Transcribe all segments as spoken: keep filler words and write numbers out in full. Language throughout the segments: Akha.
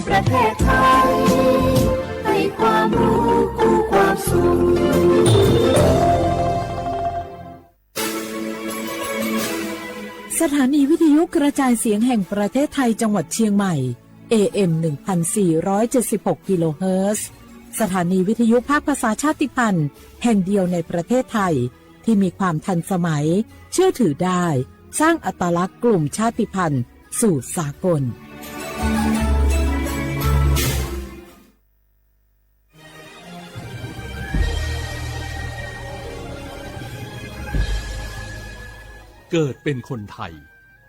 ประเทศไทย ให้ความรู้คู่ความสุข สถานีวิทยุกระจายเสียงแห่งประเทศไทยจังหวัดเชียงใหม่ เอเอ็ม หนึ่งพันสี่ร้อยเจ็ดสิบหก กิโลเฮิรตซ์ สถานีวิทยุภาคภาษาชาติพันธุ์แห่งเดียวในประเทศไทย ที่มีความทันสมัย เชื่อถือได้ สร้างอัตลักษณ์กลุ่มชาติพันธุ์สู่สากล เกิดเป็นคนไทย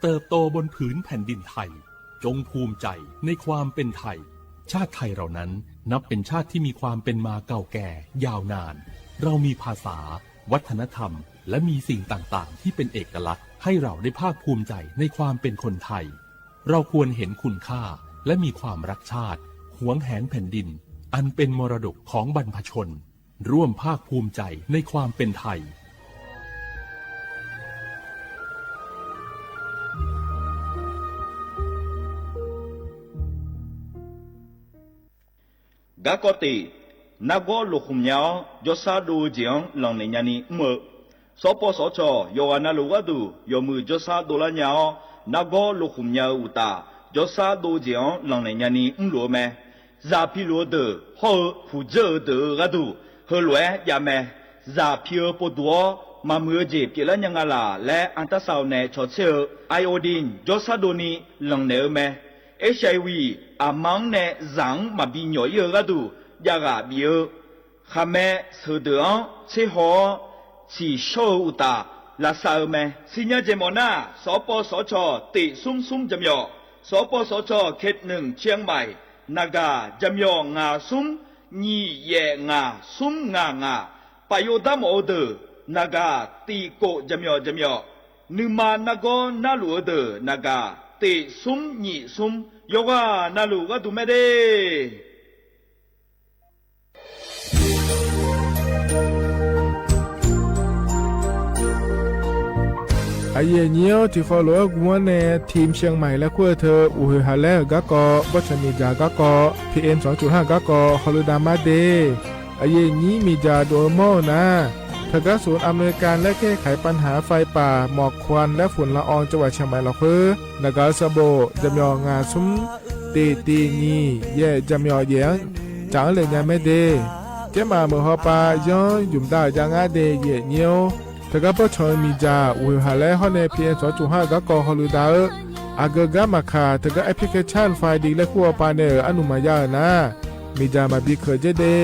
เติบโตบนผืนแผ่นดินไทย จงภูมิใจในความเป็นไทย ชาติไทยเรานั้นนับเป็นชาติที่มีความเป็นมาเก่าแก่ยาวนาน เรามีภาษา วัฒนธรรม และมีสิ่งต่างๆ ที่เป็นเอกลักษณ์ ให้เราได้ภาคภูมิใจในความเป็นคนไทย เราควรเห็นคุณค่า และมีความรักชาติ หวงแหนแผ่นดิน อันเป็นมรดกของบรรพชน ร่วมภาคภูมิใจในความเป็นไทย Garkawv tif, nargawr loqkhmq nya-awr, jawrshar dov-eu jeq-anr lanqnaeq nyani mr-eu. Sawrpawv sawrcawq yawqghaq navluf gharduq yawmuiq jawrshar dovlar nya-awr, nargawr loqkhmq nya-eu uqtaf, jawrshar dov-eu jeq-anr lanqnaeq nyani mrluf-eu mae. Zaq piluf-eu deuq hawr-eu puqdzeur-euq deuq-euq gharduq heulof-aer jav mae. Zaq pi-eu povduq-awr, maqmuiq-eu jeq pyeuflar nya nga laq laer artarsavlnae cawtser-eu iodine jawrshar dovni lanqnaeq-eu mae. Hiv, aqma-anr nae zaq-anr maqbi nyawq ir-eu gharduq javghaq bif-eu, khaqmae sheuqdeuq-anr tserhaw-awr, tsiqshawr-eu uqtaf lavsav-eu mae. Sirnya jeq mawf nar, sawqpawv sawqcawq tif smr smr jaqmyawf, sawqpawv sawqcawq เขตหนึ่ง เชียงใหม่ naqgaq jaqmyawf ngaq smr nyiq yaef ngaq smr ngaq ngaq, paf yov darmawf-eu deuq naqgaq tif kof jaqmyawf jaqmyawf, nuima nargawr narluf-eu deuq naqgaq tif smr nyiq smr, yawqghaq navluf gharduq mae de. Aqyuif aqnyir-awr, tiqkhawv lof-aer guvmanr nae ทีมเชียงใหม่ laer kur-eu teu uqhoeq haq laer-euq garkawv, bawrtsanq miqdzaq garkawv, P M สองจุดห้า garkawv hawluidav mar de. Aqyuif aqnyir miqdzaq dov-eu mawr-eu nar, teugar ศูนย์อำนวยการและแก้ไขปัญหาไฟป่าหมอกควันและฝุ่นละอองจังหวัดเชียงใหม่ lafkhoer naqgaq-eu sanqbof jaqmyawf ngaq smr tif tif nyiq yaef jaqmyawf yaef-anr caf-anr laeq nya mae de. Jaermaf meuq hawpav yanr ymq dav-euq jav ngar de, aqyuif aqnyir-or. Teugar bawrtsanq-eu miqdzaq uqhoeq haq laer hawr nae P M สองจุดห้า garkawv hawluidav-eu, aqgeu gar maqkaq teugar แอปพลิเคชัน ไฟดี laer kur hawpav nae-euq arnmq maqya-euq nar, miqdzaq maqbi keuq dzer de.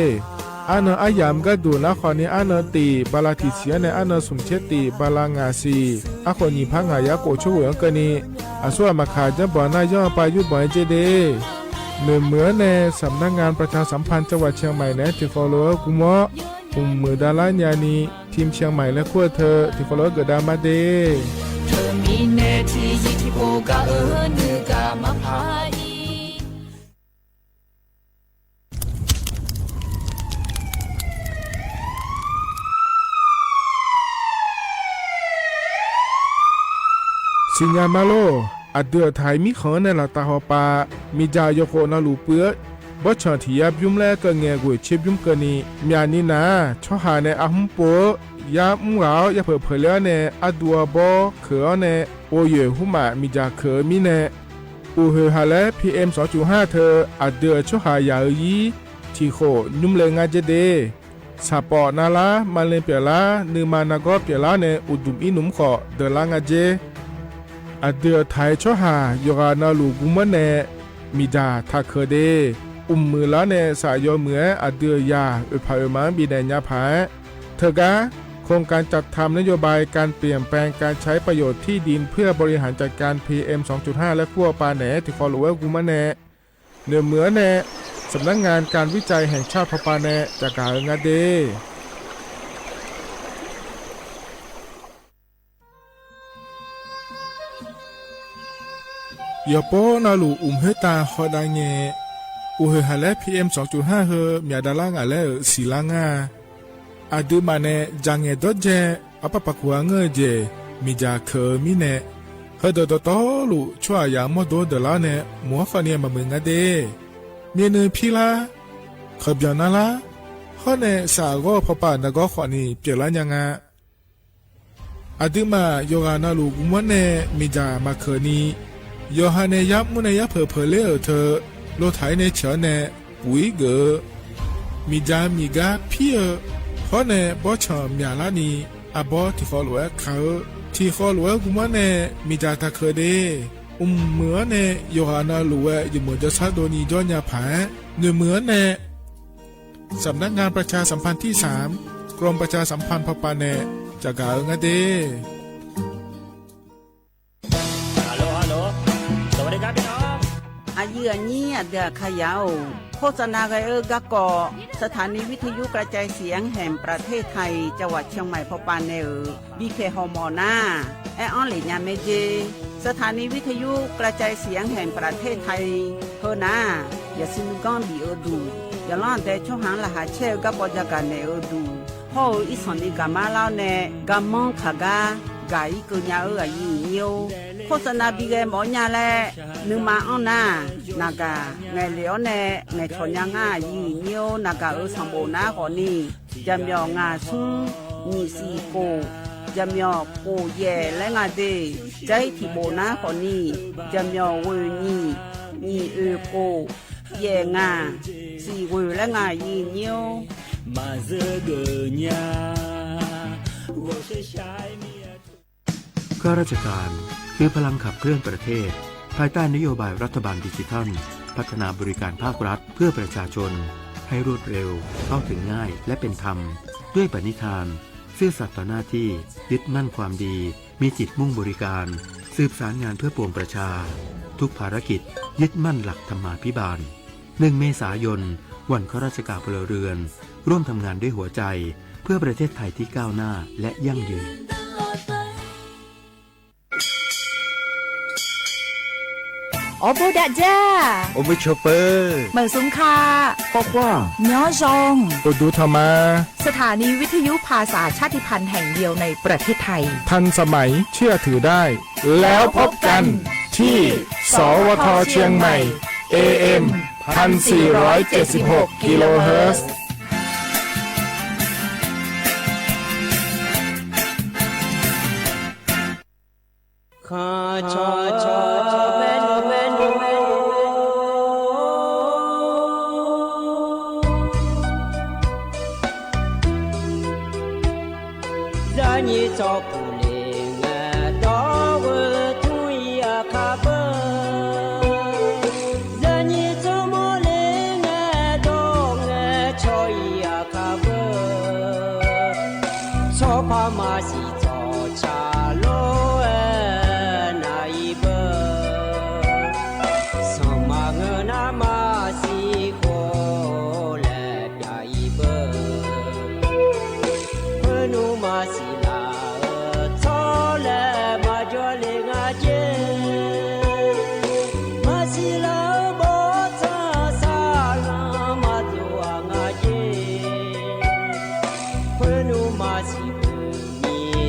Arnan aryamq gharduq nar khawf ni arnan tif bala tiq siq-anr nae arnan smq tser tif bala ngaq siq, arkhof nyiq par ngaq yar khof tsawrghoeq-anr keuvni, aqsurghaq maqkaq janrbanq nar yanr-eu pav yurbanq-aer dzer de. Noeqmuiq-anr nae สำนักงานประชาสัมพันธ์จังหวัดเชียงใหม่ naeq-aer tiqkhawv lof-aer guvmanr mqmuiq davlar nyani, ทีมเชียงใหม่ laer kur-eu teu tiqkhawv lof-aer geufdav mar de. Teumirnae tiqzir tiqpov gaq-eu nuigaq maqpar-ir. Siqnya ma lor. Aqdui aqtaq-iq mirkhanq-anr nae laftav hawpav, miqdzaq yawkhof navluf puiv-eu bawrtsanq tiq yar bymr laer keuv ngae ghoeq tser bymr keuvni, myaqni nar-aq tsawrhaq nae arhmr pov-eu yar mr ghaq-awr yapeuq peuq ler-awr nae arduv arbawr keuq-awr nae, ghovyoeq hmrmaf miqdzaq keuq-eu mirnae, uqhoeq haq laer P M สองจุดห้า teu aqdui-euq tsawrhaq yaq-eu ir tiqkhof nymr le ngar dzer de. Saqpawf navlar, maqle pyeuflar, nuima nargawr pyeuflar nae uqduq ir nmr khawf deuqlar ngar dzer. Aqdui aqtaq-iq tsawrhaq yawqghaq navluf guvmanr nae miqdzaq taq keuq de. Uqmuiq lar nae saf yawmuiq-aer aqdui-euq yaq oeqpaq oeqma-anr bifnaeq nya paq-aer, teugar โครงการจัดทำนโยบายการเปลี่ยนแปลงการใช้ประโยชน์ที่ดินเพื่อบริหารจัดการ P M สองจุดห้า laer kur hawpav naeq-aer tiqkhawv lof-aer guvmanr nae, noeqmuiq-anr nae สำนักงานการวิจัยแห่งชาติ hawpav nae caqgaq-eu ngar de. Yawqpov navluf uqmq khoertav hawdav ngae, uqhoeq haq laer P M สองจุดห้า heu myaq davlar ngaq laer-euq siqlar ngar-a. Aqduimaf nae dzaq ngaeq dawrdzae arpar paq kuq-a ngeur-eu jeq miqdzaq keuq-eu mirnae, heudeuq dawqtawvluf tsawrhaq yaq-anr mawrdo deuqlar-awr nae mq-anr khawfni maqmuiq ngar de. Myavnuiv pirlar, kaqbyanq narlar, hawr nae saqghawr-eu pawpav nargawr khawfni pyeuflar nya nga. Aqduimaf yawqghaq navluf gmr-anr nae miqdzaq maqkeuq ni, yawqha nae yar mr nae yar peuq peuq ler-euq teu, lotaq-ir nae ceuq-anr nae puq-ir geuf-eu, miqdzaq miqgar pir-eu, hawr nae bawrtsanq myaqlar ni, arbawr tiqkhawv lof-aer ka-eu, tiqkhawv lof-aer gmr-anr nae miqdzaq taqkeuq de. Mqmuiq-anr nae yawqghaq navluf-aer yawmuiq jawrshar dovni jawr nya paq-aer, noeqmuiq-anr nae สำนักงานประชาสัมพันธ์ที่สาม กรมประชาสัมพันธ์ พป nae caqgaq-eu ngar de. Aqyuif aqnyir aqdui aqkaqyaq-or, โฆษณา ghae-eu garkawv สถานีวิทยุกระจายเสียงแห่งประเทศไทย จังหวัดเชียงใหม่ พป nae-euq bikhaeq hawmawf nar, aer-anr lef nya mae jer. สถานีวิทยุกระจายเสียงแห่งประเทศไทย heu nar, yaqsur nuiganr bif-eu duq, yaqlanr aqdae tsawrhaq-anr laqkhaq caer-eu garkawv jagaq naeq-eu duq, hawr-eu irsanq ni gaqmar lar-awr nae garmanr kaq gar gaq-ir keuv nya-eu aqyuif aqnyir-or, โฆษณา bighae mawf-awr nya laer nuima anr nar, naqgaq ngaeqlef-awr nae ngaeqcawq nya ngar aqyuif aqnyir-or, naqgaq-euq sanqbof nar khawfni, jaqmyawf ngaq smr nyiq siq khof, jaqmyawf khof yaef laer nga de. Jair tiqbof nar khawfni, jaqmyawf ghoeq nyiq, nyiq oeq khof, yaef ngaq, siq ghoeq laer nga aqyuif aqnyir-or. ข้าราชการคือพลังขับเคลื่อนประเทศ ภายใต้นโยบายรัฐบาลดิจิทัล พัฒนาบริการภาครัฐเพื่อประชาชน ให้รวดเร็ว เข้าถึงง่าย และเป็นธรรม ด้วยปณิธาน ซื่อสัตย์ต่อหน้าที่ ยึดมั่นความดี มีจิตมุ่งบริการ สืบสารงานเพื่อปวงประชา ทุกภารกิจ ยึดมั่นหลักธรรมาภิบาล หนึ่ง เมษายน วันข้าราชการพลเรือน ร่วมทำงานด้วยหัวใจ เพื่อประเทศไทยที่ก้าวหน้าและยั่งยืน Awrbof daf jar. Awrbof cawba. Maqsmq ka. Khawr khawr. Nymr zaw. Uqduq tanqma. สถานีวิทยุภาษาชาติพันธุ์แห่งเดียวในประเทศไทย ทันสมัย เชื่อถือได้ แล้วพบกันที่ สวท เชียงใหม่ เอเอ็ม พันสี่ร้อยเจ็ดสิบหก กิโลเฮิรตซ์ Zaqnyiq tsawrkuf le ngae dawr-eu tmr-ir aqkar beu. Zaqnyiq tsawrmawr le ngae dawr ngae caw-ir aqkar beu. Tsawrpar maqsiq tsawrca lof-aer nav-ir beu. Sanqma ngeur nar maqsiq khof laer pyav-ir beu. Khoernmr maqsiq laf-eu tsawrlaer maqjawr le nga jer. Maqsiq laf-eu bawrtsanq saqlanq maqdov-aq nga jer. Khoernmr maqsiq khoerni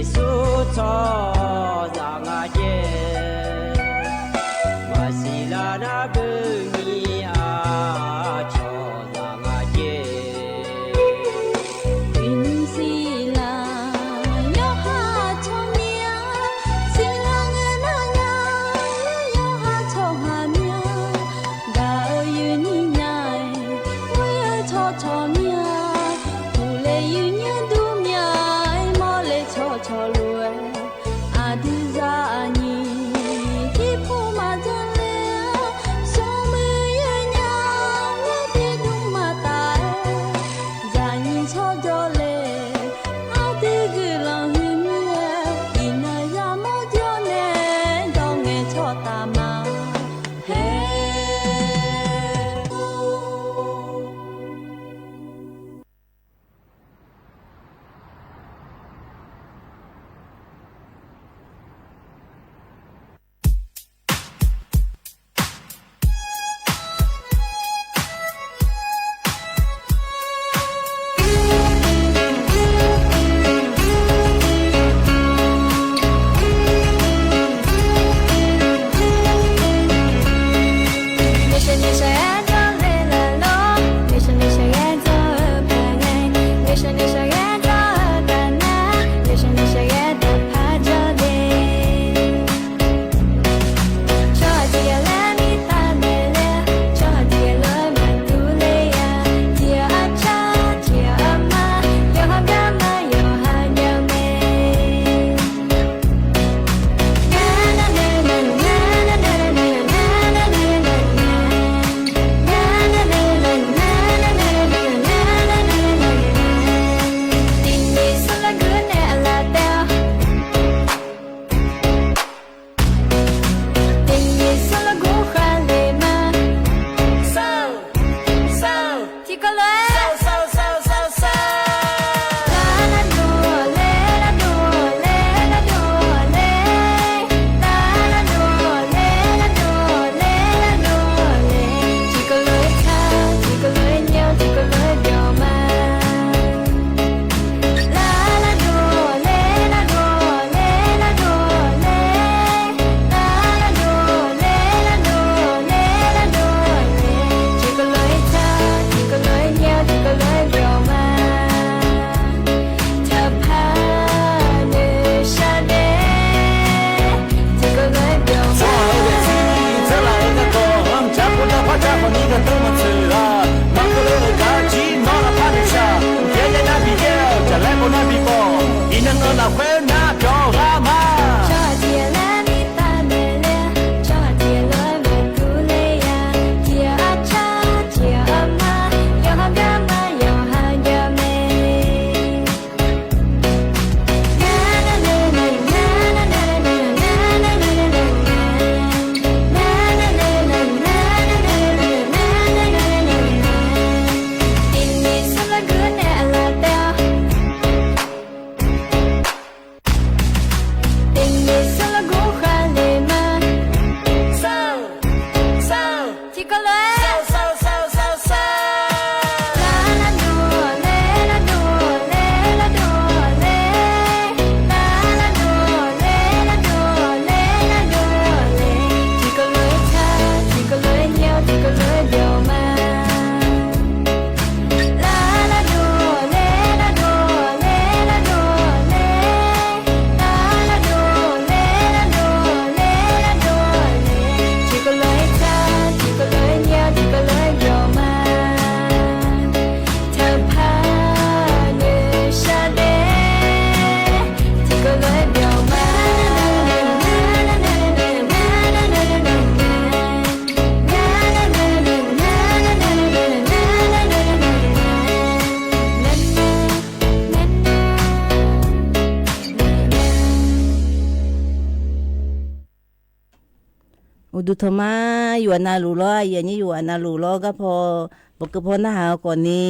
Duqtanq ma, yawqha navluf lawr, aqyuif aqnyir yawqha navluf lawr, garpaw, bawqkeuv paw narhaq-eu khawfni,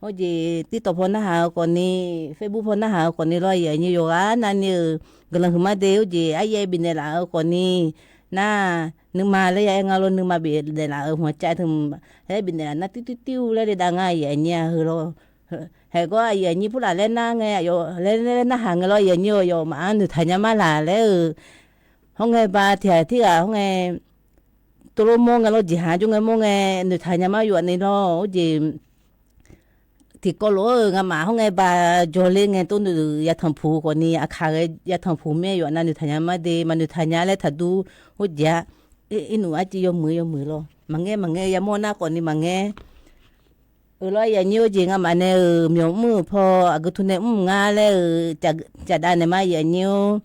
hawr jeq TikTok paw narhaq-eu khawfni, Facebook paw narhaq-eu khawfni lawr, aqyuif aqnyir yawqghaq navni-euq guiqlanq huiqma de, hawr jeq aryaer bifnaeq laf-eu khawfni, nar, nuima laer ya aer nga lawr, nuima bifnaeq laf-euq hmq cav teu, laer bifnaeq laf nar, tirtirtir-eu laer le dav nga, aqyuif aqnyir-a heu lawr. Haeqgawr aqyuif aqnyir purlaf laer nar ngae, aqyawf laer narhaq ngae lawr, aqyuif aqnyir-eu yawf maf-anr noeqtaq nya mar laq laer-euq, hawr ngae ba tiq ghaq tirghaq hawr ngae, tov lor mawr ngae lawr, jeqhaq jawr ngae mawr ngae, noeqtaq nya mar yawf ni lawr, hawr jeq tiqkawv lof-aer-euq ngamaf hawr ngae ba jawr ler ngae tov noeq yatanq puq khawfni, aqkaq ghae yatanq puq mir-aer yawf nav noeqtaq nya mar de, maqnoeqtaq nya laer taqdur, hawr jeq-a, irnuf arciv yawmuiq yawmuiq lawr, maqngaer maqngaer yamawr nar khawfni maqngaer. Euq lawr, aqyuif aqnyir-or, jeq ngamaf nae-euq myawq mr-euq paw aqgeu teu nae mr-euq ngar laer-euq cafdav naeq ma, aqyuif aqnyir-or.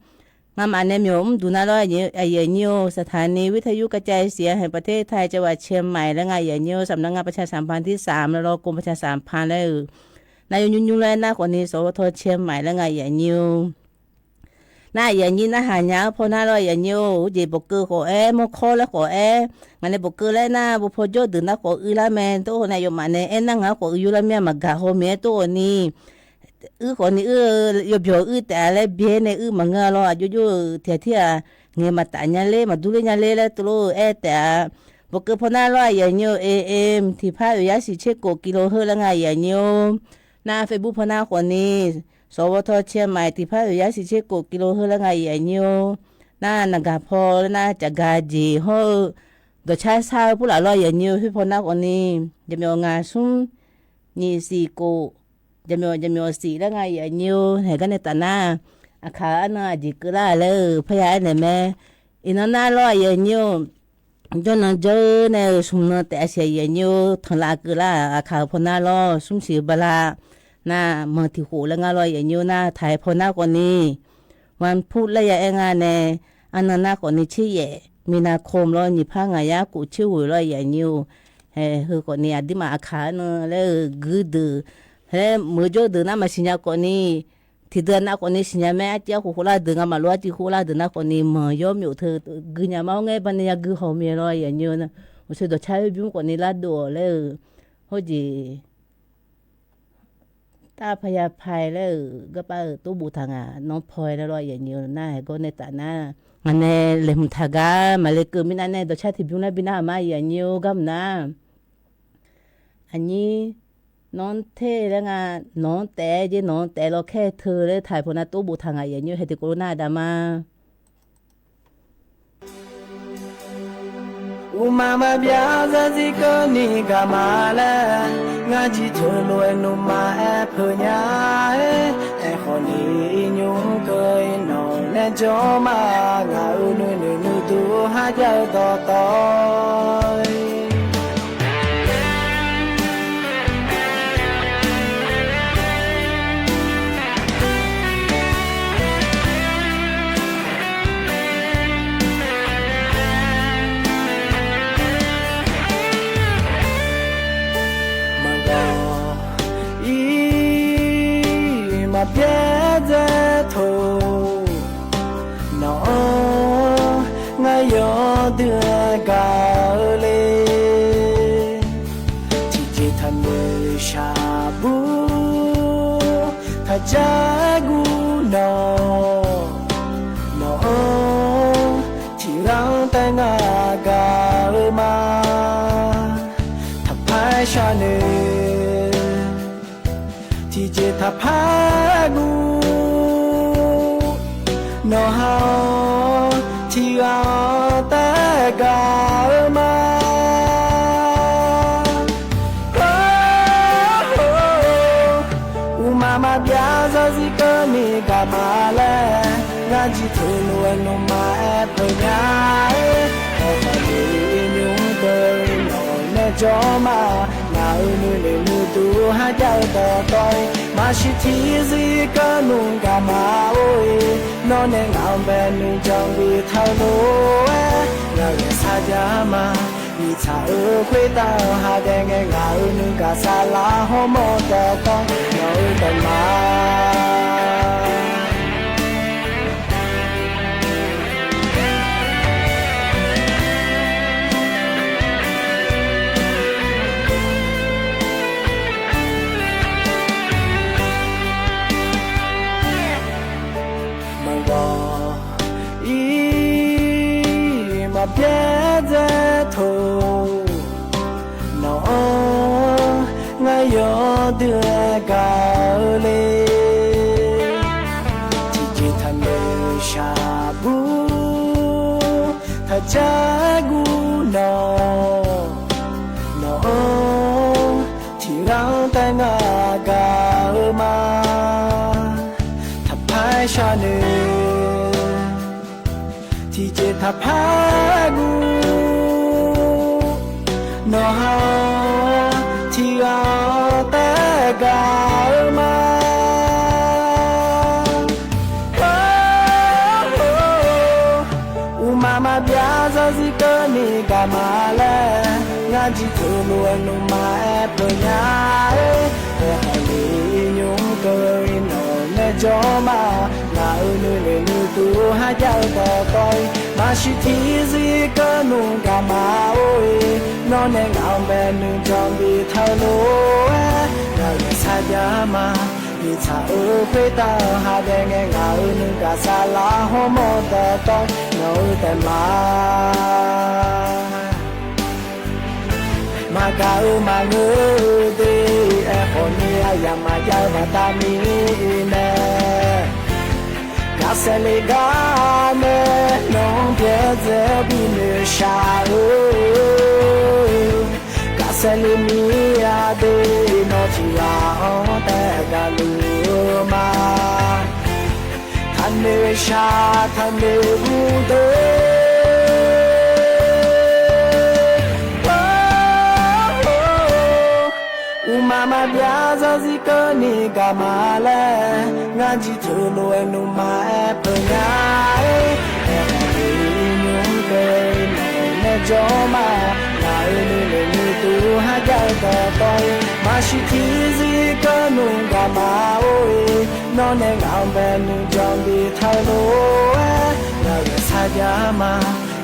Ngamaf nae myawq mr duq nar lawr, aqyuif aqnyir-or, สถานีวิทยุกระจายเสียงแห่งประเทศไทย จังหวัดเชียงใหม่ laer nga, aqyuif aqnyir-or. สำนักงานประชาสัมพันธ์ที่สาม laer lawr, กรมประชาสัมพันธ์ laer-euq. นายก nyur nyur laer nar khawfni สวท เชียงใหม่ laer nga, aqyuif aqnyir-or. Nar aqyuif aqnyir narhaq nya-eu paw nar lawr, aqyuif aqnyir-or, hawr jeq bawqkeuv khawf-aer, mawrkawr laer khawf-aer, ngaq nae bawqkeuv laer nar, bawqpaw jawrduq nar khawf uir lar mae, tov-aer nae aqyawfmaf nae aernar ngaq-anr khawf uir yur lar mir-a, maqgaq haw maeq-aer tov-awq ni, uir khawf ni uir-eu, yawbyawq uir taef-a laer byaer nae uir maqngeur-a lawr, aqjox jox-euq tiq ghaq tirghaq ngaeq maqtaf nya ler, maqdur ler nya ler laer tov lof-eu aer taef-a. Bawqkeuv paw nar lawr, aqyuif aqnyir-or, AM tiqpar oeq yar siq tser kof กิโลเฮิรตซ์ laer nga, aqyuif aqnyir-or. Nar Facebook paw nar khawfni สวท เชียงใหม่ tiqpar oeq yar siq tser kof กิโลเฮิรตซ์ laer nga, aqyuif aqnyir-or. Nar naqgaq paw laer nar cafgaq jeq hawr-eu dawqcar sar-eu purlaf lawr, aqyuif aqnyir-or, khoer paw nar khawfni, jaqmyawf ngaq smr nyiq siq kof, jaqmyawf jaqmyawf siq laer nga, aqyuif aqnyir-or. Haeq gar nae taf nar, aqkaq arnan aqjeq keuvlar laer-euq parya aernaeq mae. Iqnan nar lawr, aqyuif aqnyir-or, jawrnan jawr-eu nae-euq smq nan taef-a siq, aqyuif aqnyir-or, tanqlav keuvlar-aq, aqkaq-euq paw nar lawr, smr siq-eu bala nar manq tiq khof laer nga lawr, aqyuif aqnyir-or. Nar taq-aer paw nar khawfni วันพุธ laer ya aer nga nae, arnan nar khawfni tser yaef มีนาคม lawr, nyiq par ngaq yar kof tser ghoeq lawr, aqyuif aqnyir-or. Haeq heu khawfni aqduimaf aqkaq arnan laer-euq guirdeuq, haer meuq jawr deuq nar maqsiqnya khawfni, tiqdeuq nav khawfni siqnya mae, arciv arkhof khoflar deuq, ngamaf lof arciv khoflar deuq nar khawfni manq yawr myof teu guinya ma, hawr ngaer bani yagui haw mae lawr, aqyuif aqnyir-or. Nar uqshoe dawqcar oer bymr khawfni lardov-awq laer-euq, hawr jeq ตาพญาไพ laer-euq garpav-euq tov boftaq ngaq nan paw-aer laer lawr, aqyuif aqnyir-or. Nar haeq gar nae taf nar, ngaq nae laeqhmq taq gar maqle keuv mirnav nae dawqcar tiqbymr laer bi nar-aq ma, aqyuif aqnyir-or, garmq nar. Aqnyir, nawr-anr ter laer nga, nawq-anr taef-aer jer, nawq-anr taef-aer lawr kaer teu laer taq-aer paw nar tov boftaq ngaq, aqyuif aqnyir-or, haeq tiqkawv lof nar aqda ma. Uqmaq maqbyav zarzir keuvni gaq ma laer, ngar jir teulof-aer nuima aer peuq nya-aer, aerkhawf ni iqnymr keuv-ir nawq nae jawr ma, ngaq-euq nuinoeq nuidur kharjav-eu dawqtawv-ir. Maqgawq-ir maqbyaer dzae teu, nawq-anr ngar yawdui-aer gaq-eu le. Tiqjeq taqnoeq shaqbur taqjar guvnawq, nawq-anr tiqghaq-anr taef ngar gaq-eu ma. Taqpar sharnoeq tiqjeq taqpar guv, nawqha-anr tiqghaq-anr taef gaq-eu ma. Uqmaq maqbyav zarzir keuvni gaq ma laer, ngar jir teulof-aer nuima aer peuq nya-aer, aerkhawf ni iqnymr keuv-ir nawq nae jawr ma, ngaq-euq nuinoeq nuidur kharjav-eu dawqtawv-ir, maqsiq tiqzir keuvnmr gaq ma-or-ir, nawr nae ngaq-anr bae nuijan guiq taq-eu lof-aer, ngaq ghae sarjax ma. Miqtsaq-euq khoertav-eu ha dae ngae, ngaq-euq nuigaq saflar hawmawr dawqtawv-ir nawq-eu dawq ma. yawdui-aer gaq-eu le. Tiqjeq taqnoeq shaqbur taqjar guv nawq, nawq-anr tiqghaq-anr taef ngar gaq-eu ma. Taqpar-aer sharnoeq tiqjeq taqpar guv, nawq ha-anr tiqghaq-anr taef gaq-eu ma. Uqmaq maqbyav zarzir keuvni gaq ma laer, ngar jir teulof-aer nuima aer peuq nya-aer, aerkhawf le nymr keuvni nawq nae jawr ma. Ngaq-euq nuinoeq nuiduq kharjav-eu dawqtawv-ir, maqsiq tiqzir keuvni gaq ma-or-e. Nawr nae ngaq-anr bae nuijan bi teulof-aer, ngaq ghae sarjax ma. Mirtsaq-euq khoertav-eu ha dae ngae, ngaq-euq nuigaq saflar hawmawr dawqtawv-ir, nawq-eu taef ma. Maqgaq-eu maqngeur-eu de, aerkhawf ni aryamq maqjav-eu baqda mirnae, gaqsaef le gar nae nawq-anr byaerdzae-awr binoeq shaq-eu, gaqsaef le mir-a de, nawr tiqghaq-anr taef gaqluf-eu ma. Taqnoeq shaq taqnoeq guv de, uqmaq maqbyav zarzir keuvni gaq ma laer, ngar jir teulof-aer nuima aer peuq nya-aer, aerkhawf le nymr keuvni nawq nae jawr ma. Ngaq-euq nuinoeq nuiduq kharjav-eu dawqtawv-ir, maqsiq tiqzir keuvni gaq ma-or-e. Nawr nae ngaq-anr bae nuijan bi teulof-aer, ngaq ghae sarjax ma.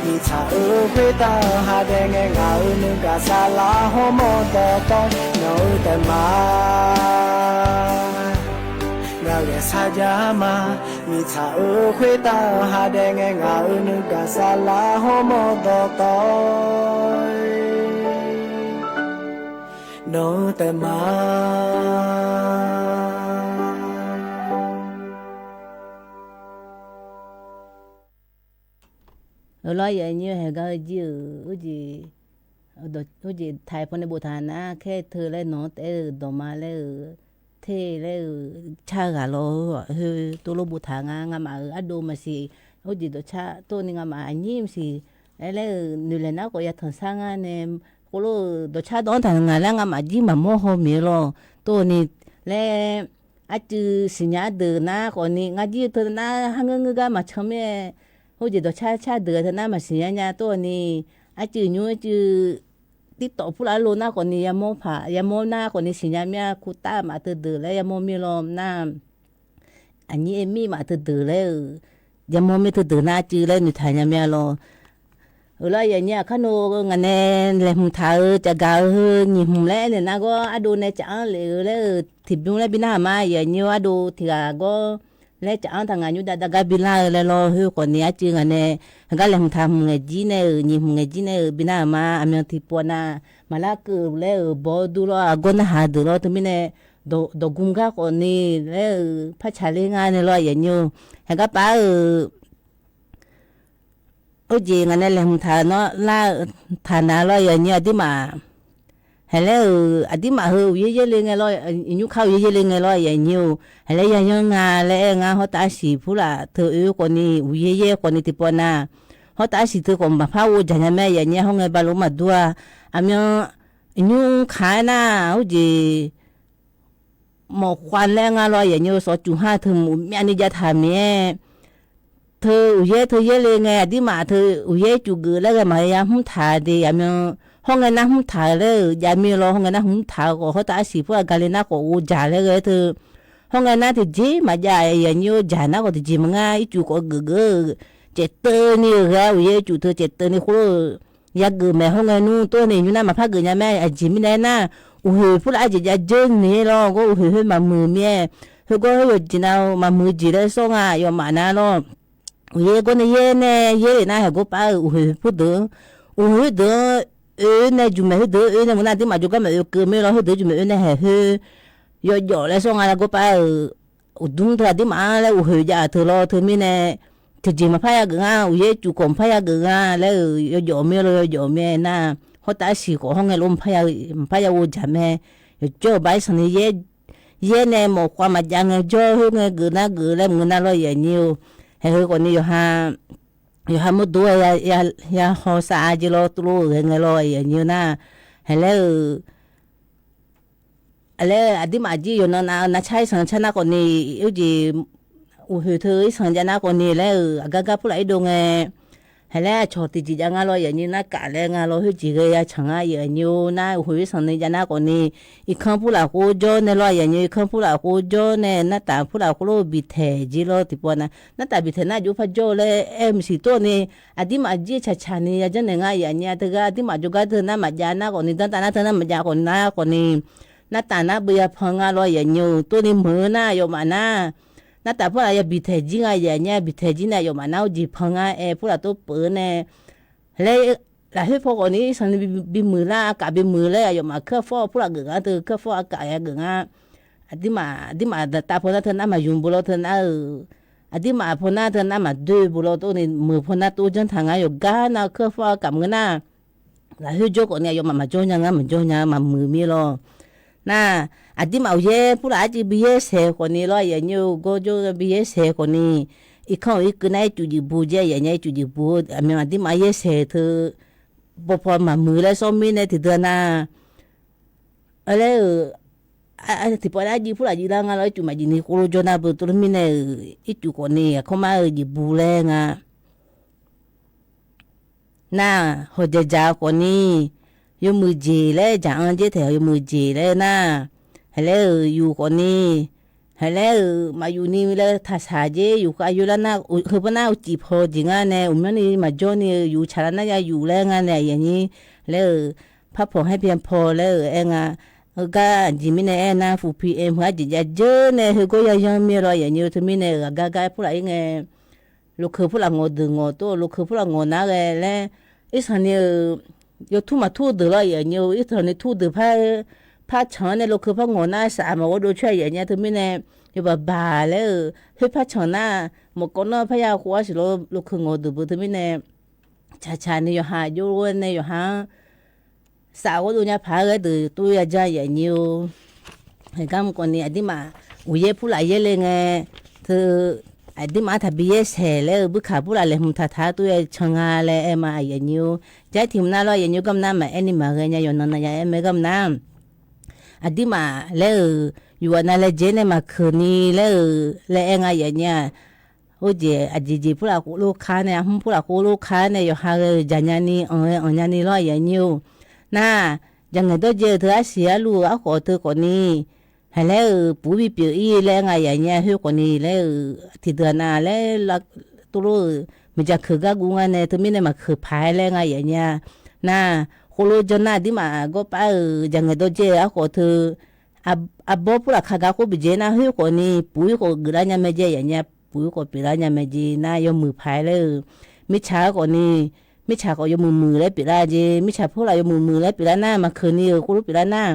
Mirtsaq-euq khoertav-eu ha dae ngae, ngaq-euq nuigaq saflar hawmawr dawqtawv-ir, nawq-eu taef ma. Ngaq ghae sarjax ma. Mirtsaq-euq khoertav-eu ha dae ngae, ngaq-euq nuigaq saflar hawmawr dawqtawv-ir, nawq-eu taef ma. Eular yaf nyir-eu haeqgar-eu jir-euq, ur jeq taq-aer pawnae boftaq nar, khaer teu laer nawq-anr taef-aer-euq dawqma laer-euq, ter laer-euq car ghaq lawr-eu khoer tuvlof boftaq nga. Ngamaf-euq ardov maqsiq, ur jeq dawqcar tov ni ngamaf aqnyir maqsiq, aer laer-euq noeqlaeq nar khawf yatanq sar ngar nae, khoerlof-euq dawqcar dawv-anr taq ngaq laer ngamaf jir maqmawr haw miq-eu lawr. Tov ni laer arcuiv siqnya deuq nar khawf ni, ngar jir teu nar har ngeur ngeur gar maqcan mir-aer, ur jeq dawqcar car deuq teu nar maqsiqnya nya tov ni, arcuiv nymr arcuiv tirtawf purlaf lo nar khawf ni, yamawr paq yamawr nar khawf ni siqnya mir-a. Kurtav maf teu deuq laer yamawr mir lawr nar, aqnyir aer mir maf teu deuq laer-euq, yamawr mir teu deuq nar arcuiv laer noeqtaq nya mir-a lawr. Eular yaf nyir-aq, kar nov ngaq nae laeqhmq taq-euq caqgaq-eu heu nyiq hmq laer aernaeq nar gawr, ardov nae caf-anr lef-eu laer-euq tiqbymr laer bi nar-aq ma. Yaf nyir-eu ardov tiq ghaq gawr laer caf-anr taq ngaq nymr dav dav gar bi lar-eu laer lawr. Khoer khawf ni arcuiv ngaq nae heugar laeqhmq taq hmq ngaeq jir nae-euq, nyiq hmq ngaeq jir nae-euq bi nar-aq ma. Aqmyan tiqpawf nav maqlar keuv laer-euq baw-eu dur lawr, aqgawr narhaq deuq lawr. Teumirnae dawqgm gar khawf ni laer-euq par tsaqler ngar nae lawr, yaf nyir-eu. Heugar par-euq Ur jeq ngaq nae laeqhmq taq nawr lar-eu taq nav lawr, yaf nyir-eu aqdirmaf. Haeq laer-euq aqdirmaf heu uqyaer yaerle ngae lawr, iqnymr kar uqyaer yaerle ngae lawr, yaf nyir-eu. Haeq laer yayanr nga laer aer ngar hawrtav arsiq purlaf teu oe khawf ni uqyaer yaer khawf ni tiqpawf nav, hawrtav arsiq teu khawf maqpar ghovjaq nya mae, yaf nyir-a. Hawr ngae balof maqdur-a. Aqmyan iqnymr kaq-aer nar, ur jeq mawf khav laer ngar lawr, yaf nyir-eu. Sawqcuf har teu mq myavni jav taq miq-aer, teu uqyaer teu yaerle ngae, aqdirmaf teu uqyaer cuf geuf laer ghae maqya hmr taq de, aqmyan. Hawr ngae nar hmr taq-eu laer-euq jav mir-eu lawr, hawr ngae nar hmr taq-eu khawf hawrtav arsiq purlaf gale nar khawf ghovjaq laer ghae teu. Hawr ngae nar tiqjeq maqjav, yaf nyir-eu. Jaq nar khawf tiqjeq maqnga, ircuf khawf geufgeuf-eu caefteuv ni-euq ghae, uqyaer cuf teu caefteuv ni khoerlof-eu yageuf maeq. Hawr ngae nmr tov ni nymr nar maqpar geuf nya mae. Aqjeq mirnae aernar, uqhoeq purlaf arjeq jav dzeur ni-aer lawr, gawr uqhoeq khoer maqmuiq mir-aer, khoergawr khoer yawqjeq nav-eu maqmuiq jeq laer sawr nga, yawmaf nar lawr. Uqyaer gawr nae yaer nae yaerle nar, haeq gawr par-euq uqhoeq khoerdeuq-anr, uqhoeq khoerdeuq-anr oe nae juqmaeq khoerdeuq oe nae maqnar, aqdirmaf jawrgar maqoe keuv mir lawr, khoerdeuq juqmaeq oe nae haeq khoer yawjawf laer sawr nga laer gawrpav-eu uqdmr teu aqdirmaf-anr laer uqhoeq jav-euq teu lawr teu mirnae, tiqjeq maqpar yageuf nga, uqyaer cuf khawf maqpar yageuf nga laer-euq yawjawf mir lawr, yawjawf mir-aer nar, hawrtav arsiq khawf hawr ngae lof maqpar ya, maqpar ya ghovjaq mae. Yawqjawr-euq bar irsanq ni yaer, yaer nae mawf khav maqjav ngae jawr khoer ngae geuf nar geuf laer maqngeur nar lawr aqyuif aqnyir-or. Haeq heu khawfni yawqha, yawqha mawrdo-aer ya, ya hawsav-a jeq lawr, tuvlof-euq ghae ngae lawr aqyuif aqnyir-eu nar, haeq laer-euq Laer aqdirmaf jir yawqnan nav-eu navcar irsanq car nar khawfni, oerjeq uqhoeq teu irsanq jav nar khawfni laer-euq aqgar gar purlaf irdov ngae, haeq laer aqcawq tiqjeq jav nga lawr aqyuif aqnyir nar kaf laer nga lawr khoerjeq ghae ya canq nga aqyuif aqnyir-or nar, uqhoeq irsanq ni jav nar khawfni, irkanr purlaf khof jawr nae lawr aqyuif aqnyir, irkanr purlaf khof jawr nae nartaf purlaf khof lof-eu biqtaeq jir lawr tiqpov na, nartaf biqtaeq nar aqjox par jawr-eu laer aer-eu maqsiq tor-awq ni, aqdirmaf jir caqcaq ni ya janrnaeq nga aqyuif aqnyir, teugar aqdirmaf jawrgar teu nar maqjav nar khawfni, danrtav nar teu nar maqjav khawfni nar khawfni, nartaf nar beuv ya pan nga lawr aqyuif aqnyir-or, tov ni meuq-eu nar aqyawfmaf nar, nartaf purlaf ya biqtaeq jir nga aqyuif aqnyir, biqtaeq jir nae aqyawfmaf nar urjeq pan ngar aer purlaf tov peuq-eu nae, laer lafkhoer paw khawfni irsanq ni bimuiq lar, aqkaf bimuiq laer aqyawfmaf keuv fawr purlaf geuf nga teu, keuv fawr aqkaf ya geuf nga. Aqdirmaf, aqdirmaf tav paw nar teu nar maqymq bu lawr teu nar-euq, aqdirmaf paw nar teu nar maqdoe bu lawr tov ni meuq paw nar tov janr taq nga yawqgar nar keuv fawr aqkaf maqngeur nar, lafkhoer jawr khawfni aqyawfmaf maqjawr nya ngar maqjawr nya maqmuiq mir lawr. Nar, aqdirmaf uqyaer purlaf arciv bi yaer saeq khawfni lawr aqyuif aqnyir-or, gawrjawr bi yaer saeq khawfni, irkanr-euq irkeuv nar ircuf jeq bu jeq aqyuif aqnyir, ircuf jeq bu-eu aqmyan aqdirmaf yaer saeq teu, bawpaw maqmuiq laer sawr mirnae tiqdeuq nar, laer-euq, tiqpawf nar arciv purlaf jiv lar nga lawr, ircuf maqjeq ni khoerlof jawr nar beu tov lawr mirnae-euq ircuf khawfni aqkawr mar-eu jeq bu laer nga. Nar, hawqdzaq dzaq-eu khawfni, yawmuiq jeq laer dzaq-anr dzer taeq yawmuiq jeq laer nar, haeq laer-euq yuf khawfni, haeq laer-euq maqyuf ni laer taqsaq dzer yuf khav yawlar nar, heu par nar uqcif paw jeq ngar nae uqmyanr ni maqjawr ni-eu yuf tsaqlar nar ya yuf laer nga nae aqyuif aqnyir laer-euq, par pawq haer byan paw laer-euq aer nga. Heugar aqjeq mirnae aernar, fuqpi aer meuq-ar jeq jav dzeur nae heugawr ya yanr mir-eu lawr aqyuif aqnyir-or, teumirnae-euq aqgar gar purlaf ir ngae, lokeu purlaf ngawq deuq ngawq tor, lokeu purlaf ngawq nar ghae laer, irsanq ni-euq yawtur maqtur-eu deuq lawr aqyuif aqnyir-or, irsanq ni tur deuq par, par canq-anr nae lokeu par ngawq nar saf maqghawr dov coer aqyuif aqnyir teumirnae, yawbaq baq laer-euq khoer par canq nar, maqkawv nar par ya khov-ar siq lawr, lokeu ngawq deuq beu teumirnae, tsaqtsaq ni yawqha jov-aer nae yawqha-anr saf ghawrdov nya paq-aer ghae deuq tov ya janr aqyuif aqnyir-or. Aqgar mq khawfni aqdirmaf uqyaer purlaf yaer le ngae, teu aqdirmaf-anr taqbi yaer saeq laer-eu buirkaq purlaf laeqhmq taqtaq-aer tov ya can nga laer aer ma aqyuif aqnyir-or. Jar tiq mq nar lawr aqyuif aqnyir-or, gar mq nar maqaer ni maqghae nya yawqnan na ya aer mae gar mq nar. Aqdirmaf laer-euq yuf ghaq nav laejae nae maqkeuq ni laer-euq laer aer nga aqyuif aqnyir-aq, khoerjeq aqjeq jeq purlaf khof lof kar nae, arhmr purlaf khof lof kar nae yawqha ghae-euq jaq nya ni anq ghae anq nya ni lawr aqyuif aqnyir-or. Nar, jaqngaeq dawrjae-eu teu arsiq arluv-euq arkhof teu khawfni, haiq laer-euq puq-ir bipyeuf-ir laer nga aqyuif aqnyir-a khoer khawfni laer-euq tiqdeuq nav laer tov lof-euq miqdzaq keuq gar guv nga nae teumirnae maqkeuq paq-aer laer nga aqyuif aqnyir-a. Nar, khoerlof-aer janr nar aqdirmaf gawrpav-euq jaqngaeq dawrjae-eu arkhof teu, arbawr purlaf ka gar khoer biqjae nar khoer khawfni puq-ir khawf geuflar nya mae jeq aqyuif aqnyir-a, puq-ir khawf pyeuflar nya mae jeq nar yawmuiq paq-aer laer-euq, mirtsaq-aer khawfni, mirtsaq khawf yawmuiq muiq laer pyeuflar jeq, mirtsaq purlaf yawmuiq muiq laer pyeuflar nar maqkeuq ni-euq khoerlof pyeuflar nar,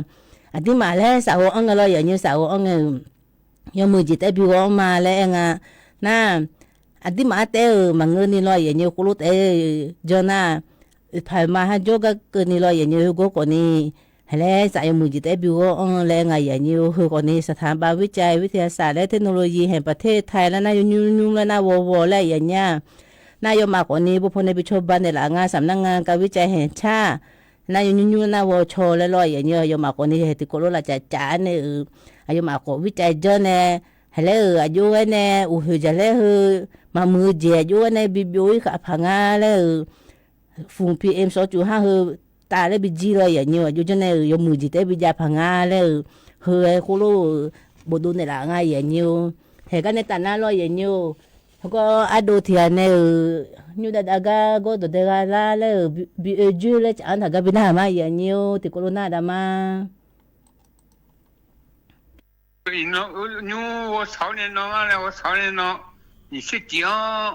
aqdirmaf laer safghawv anr ngae lawr aqyuif aqnyir safghawv anr ngae-euq yawmuiq jeq taef-aer bi ghawv anr ma laer aer nga. Nar, aqdirmaf-anr taef-aer-euq maqngeur ni lawr aqyuif aqnyir khoerlof taef-aer janr nar, oeqpaq oeqma har jawr gar keuvni lawr aqyuif aqnyir heugar khawfni, haiq laer saf yawmuiq jeq taef-aer bi ghawv anr laer nga aqyuif aqnyir-or. Heu khawfni saqtaq ba วิจัย วิทยาศาสตร์ laer เทคโนโลยี แห่งประเทศไทย laer nar yawnymr nymr laer nar วว laer aqyuif aqnyir-a. Nar yawmaf khawfni bawpaw nae bi cawba naeqlaf nga สำนักงานการวิจัยแห่งชาติ nar yawnymr nymr nar วว caw laer lawr aqyuif aqnyir-a. Yawmaf khawfni haeq tiqkawv lof laf caf caf-aer nae-euq, aqyawfmaf khawf วิจัย janr nae, haiq laer-euq aqjox ghaer nae uqhoeq jaqlaer heu maqmuiq-eu jeq aqjox ghaer nae bi byov-ir khaq paq nga laer-euq, ฝุ่น พีเอ็ม สองจุดห้า heu taf laer bi jir lawr aqyuif aqnyir-or. Aqjox janr nae-euq yawmuiq jeq taef-aer bi jav paq nga laer-euq, heu-aer khoerlof-euq bofdov naeqlaf nga aqyuif aqnyir-or. Haeq gar nae taf nar lawr aqyuif aqnyir-or. Heugar ardov tiq ghaq nae-euq nymr dav dav gar gawr dawq dae gha lar laer-euq bi oe joer laer caf-anr taq gar bi nar-euq ma aqyuif aqnyir-or. Tiqkawv lof nar dav ma. Nymr ghawqshaq-awr nae nan ngar nae ghawqshaq-awr nae nan, nyiq tser tiq-anr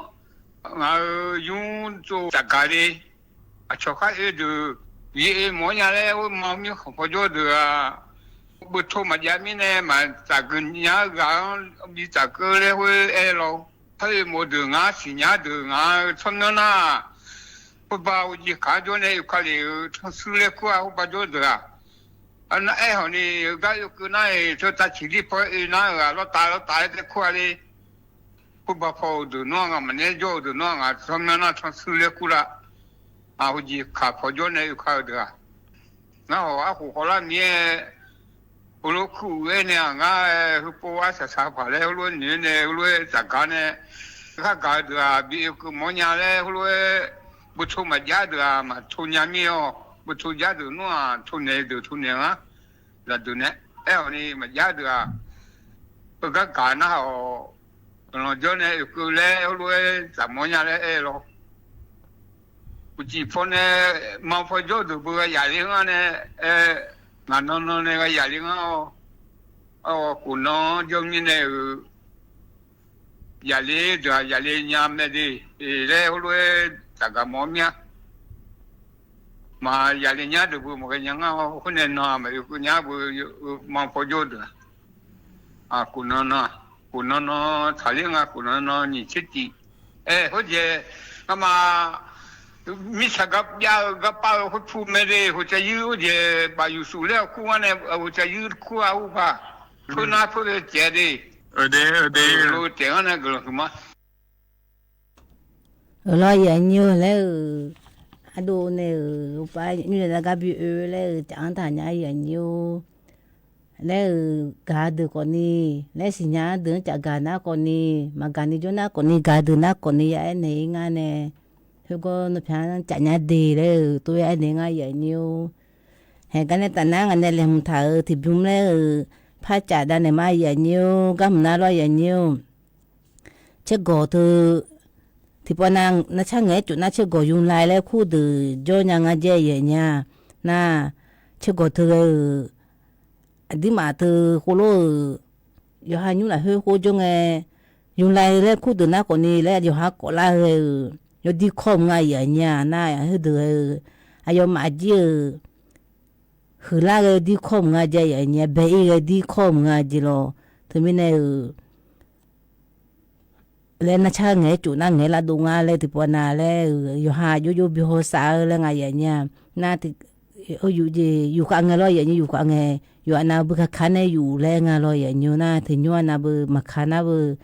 ngaq-euq nymr tsov tafgaq le. Aqcawq khar oe deuq bi oe mawf-awr nya laer, oerma mirkhanq pawjawr deuq-aq, beuto maqjav mirnae maqtsaf geuf nya-eu ghaq-anr bi tsaf keuv laer khoer aer-eu lawr. Par oe mawf-eu deuq ngaq-anr siqnya deuq ngaq-euq tsawrmyanr nar, khoerbar uqjeq kaq-anr jawr nae oe ka lef-euq tansur laer kur-a, khoerbar jawr deuq-aq. Aernar aer hawq ni, heugar oekeuv nar-iq teu tavciq lir paw-aer oe nar-euq-aq, lawrtav lawrtav-aer tae kur-a le. Khoerbar paw-eu deuq nawr-aq, ngaq maqnaeq jawr-eu deuq nawr-aq, ngaq tsawrmyanr nar tansur laer kur lar. Aq, uqjeq kaq pawjawr nae oe ka-eu deuq-aq, ngar hawq arkhof khawvlar mir-aer, heulof kur-eu aer nae-aq, ngar-aer heupov arsaq saq paq laer heulof-aer noeq-aer nae heulof-aer tsafgar nae, khargaq-eu deuq-aq bi oekeuv mawf-awr nya laer heulof-aer, beuto maqjav deuq-aq maqto nya mir-awr, beuto jav deuq nawr-aq, to naeq deuq to naeq-anr, zaqdeuq nae aer-awq ni maqjav deuq-aq, heugar gaq nar-awq, guiqlanq jawr nae oekeuv laer heulof-aer tsaf mawf-awr nya laer aer-eu lawr. Uqcif paw nae ma paw jawr deuq beu gha yaf le ngar nae, aer, ngaq nan nan nae gha yaf le ngar-awr, khof nan-anr jawr mirnae-euq yaf le deuq-aq yaf le nya mae de laer heulof-aer tsafgaq mawf-awr mir-a. Maq yaf le nya deuq beu maqghae nya ngar-awr, khoer nae nan-aq maqoekeuv nya beu, ma paw jawr deuq-aq, khof nan nan, khof nan nan taqler nga, khof nan nan nyiq tser tif. Aer, khoerjeq, ngamaf mirtsaq gar jav-eu gar pav-eu khoer pu mae de, hoqcav yur khoerjeq baf yuqsuf laer-awq kur ngar nae, hoqcav yur kur-a ur paq. Khoernar khoer-eu taef-a de. Lo taef-anr nae guiqlanq huiqma. Euq lawr, aqyuif aqnyir-or laer-euq, ardov nae-euq uqpav nymr yawzaq gar bi oe laer-euq caf-anr taqnya, aqyuif aqnyir-or. Laer-euq gaq-eu deuq khawfni, laer siqnya-eu deuq-anr caf gaq nar khawfni, maqgaq ni jawr nar khawfni, gaq-eu deuq nar khawfni ya aer naeq-ir ngar nae, khoergawr nawr pyar-anr caf nya de laer-euq tov-aer aer naeq-ir ngar, aqyuif aqnyir-or. Haeq gar nae tafnar ngaq nae laeqhmq taq-euq tiqbymr laer-euq par caf dav naeq ma, aqyuif aqnyir-or. Gar hmq nar lawr, aqyuif aqnyir-or. Tsergawq teu, tiqpavnav narcar ngaeq-aer cof nar tsergawq yulai laer kur deuq jawr nya nga jae, aqyuif aqnyir-a. Nar, tsergawq teu ghae-euq aqdirmaf teu khoerlof-euq yawqha nymr lafkhoer khoer jawr ngae, yulai laer kur deuq nar khawfni laer yawqha kawf lar ghae-euq yawdir kawr-eu nga, aqyuif aqnyir-a. Nar, khoerdeuq ghae-euq aqyawfmaf jir-euq huiqlar ghae dir kawr-euq nga jae, aqyuif aqnyir-a. Bae-ir ghae dir kawr-euq nga jeq lawr. Teumirnae-euq laer narcar ngaeq-aer cof nar ngaeq-aer lavdov nga laer tiqpavnav laer-euq yawqha jov jov bi hawsav-eu laer nga, aqyuif aqnyir-a. Nar, yuf jeq yufkhav ngae lawr, aqyuif aqnyir, yufkhav ngae, yawqha nav bui kakar nae yuf laer nga lawr, aqyuif aqnyir. Nar, teqnymr-a nav beu maqka nar beu,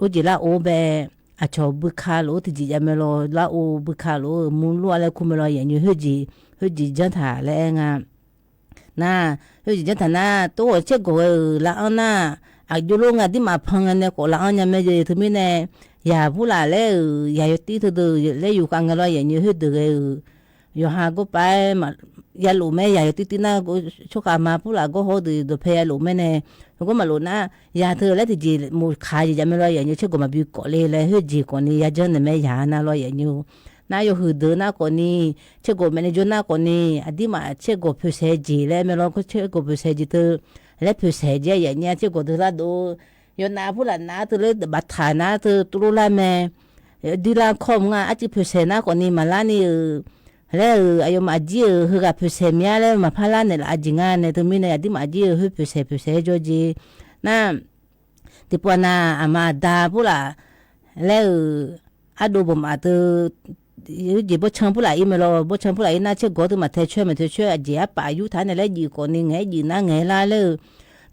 urjeq lar or bae, aqcawq bui ka lof-aer tiqjeq jav mae lawr, lar or bui ka lof-eu murlof-a laer kur mae lawr, aqyuif aqnyir. Khoerjeq, khoerjeq janr taq laer aer nga. Nar, khoerjeq janr taq nar, tov-awq tsergawq ghae-euq lar-anr nar, aqjox lof ngae aqdirmaf pan ngae nae khawf lar-anr nya mae jeq teumirnae, yaq purlaf laer-euq yaq yawtir teudeuq laer yufkhav ngae lawr, aqyuif aqnyir. Khoerdeuq ghae-euq yawqha gawrpav-aer yalof mae, yaq yawtir tir nar, tsawrkhav ma purlaf gawr haw deuq dawqpae yalof mae nae, heugar maqlof nar, yaq teu laer tiqjeq mof kaq jeq jav mae lawr, aqyuif aqnyir. Tsergawq maqbi kawf le laer khoerjeq khawfni yajanr naeq mae yaq nar lawr, aqyuif aqnyir. Nar, yawhuiq deuq nar khawfni, tsergawq maeqnaeq jawr nar khawfni, aqdirmaf tsergawq poeqsaeq jeq laer mae lawr, tsergawq poeqsaeq jeq teu laer poeqsaeq jeq, aqyuif aqnyir-a. Tsergawq teu lar dov, yawnav purlaf nav teu laer baftaq nar teu tuvlof lar mae, yawdir lar kawr-eu nga, arcuiv poeqsaeq nar khawfni maqlar ni-euq laer-euq aqyawfmaf jir-euq heughaq poeqsaeq mya laer maqpar lar naeqlaf-eu jeq nga nae, teumirnae aqdirmaf jir-euq khoer poeqsaeq poeqsaeq-aer jawr jeq. Nar, tiqpavnav aqma aqda purlaf laer-euq ardov bawqmaf teu, jeq bawrtsanr purlaf-ir mae lawr, bawrtsanr purlaf-ir nar tsergawq teu maqtae coer maqtae coer, aqjeq arpaf yurtaq nae laer juif khawfni ngaeq-aer juif nar ngaeq lar laer-eu,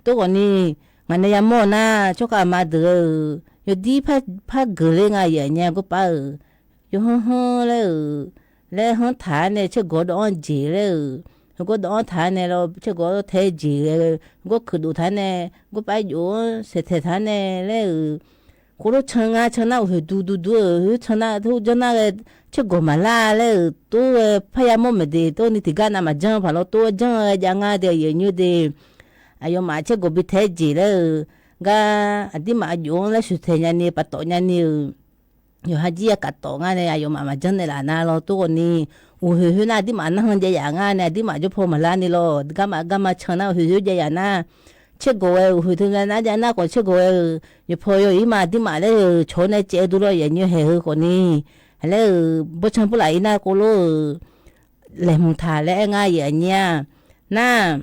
tov khawfni ngaq nae yamawr-eu nar, tsawrkhav aqma deuq-euq yawdir par geuf ler nga, aqyuif aqnyir-a. Gawrpav-euq yawhanr hanr laer-euq, laer hanr taq-aer nae tsergawq dawv-anr jeq laer-euq, heugar dawv-anr taq-aer nae lawr, tsergawq tae jeq ghae, heugar kuiqdov taq-aer nae, gawrpav jof-anr saeqtaeq taq-aer nae laer-euq, khoerlof can ngar can nar uqhoeq duq duq duq-euq, can nar tov janr nar ghae, tsergawq maqlar laer-euq tov ghae parya mawr maeq de, tov ni tiqgar nav maqjanr paq lawr, tov-aer janr ghae jav ngar de, aqyuif aqnyir de. Aqyawfmaf tsergawq bi tae-aer jeq laer-euq gar aqdirmaf jof-anr laer shuiqtaeq nyani paftawf nyani-euq yawqha jir ya kaf tawf ngar nae aqyawfmaf maqjanr naeqlaf nar lawr, tov khawfni uqhoeq khoer nar aqdirmaf narhan jav yaf ngar nae aqdirmaf jawr paw maqlar ni lawr, garma garma can nar uqhoeq khoer jav yaf nar, tsergawq ghae-euq uqhoeq teu nar jav nar khawf tsergawq ghae-euq yawpaw yaw-ir ma aqdirmaf laer-euq cawq-awr nae caev-eu dur lawr, aqyuif aqnyir. Haeq heu khawfni laer-euq bawrtsanr purlaf-ir nar kov lor-euq laeqhmq taq laer aer ngar yaf aqnyir-aq. Nar,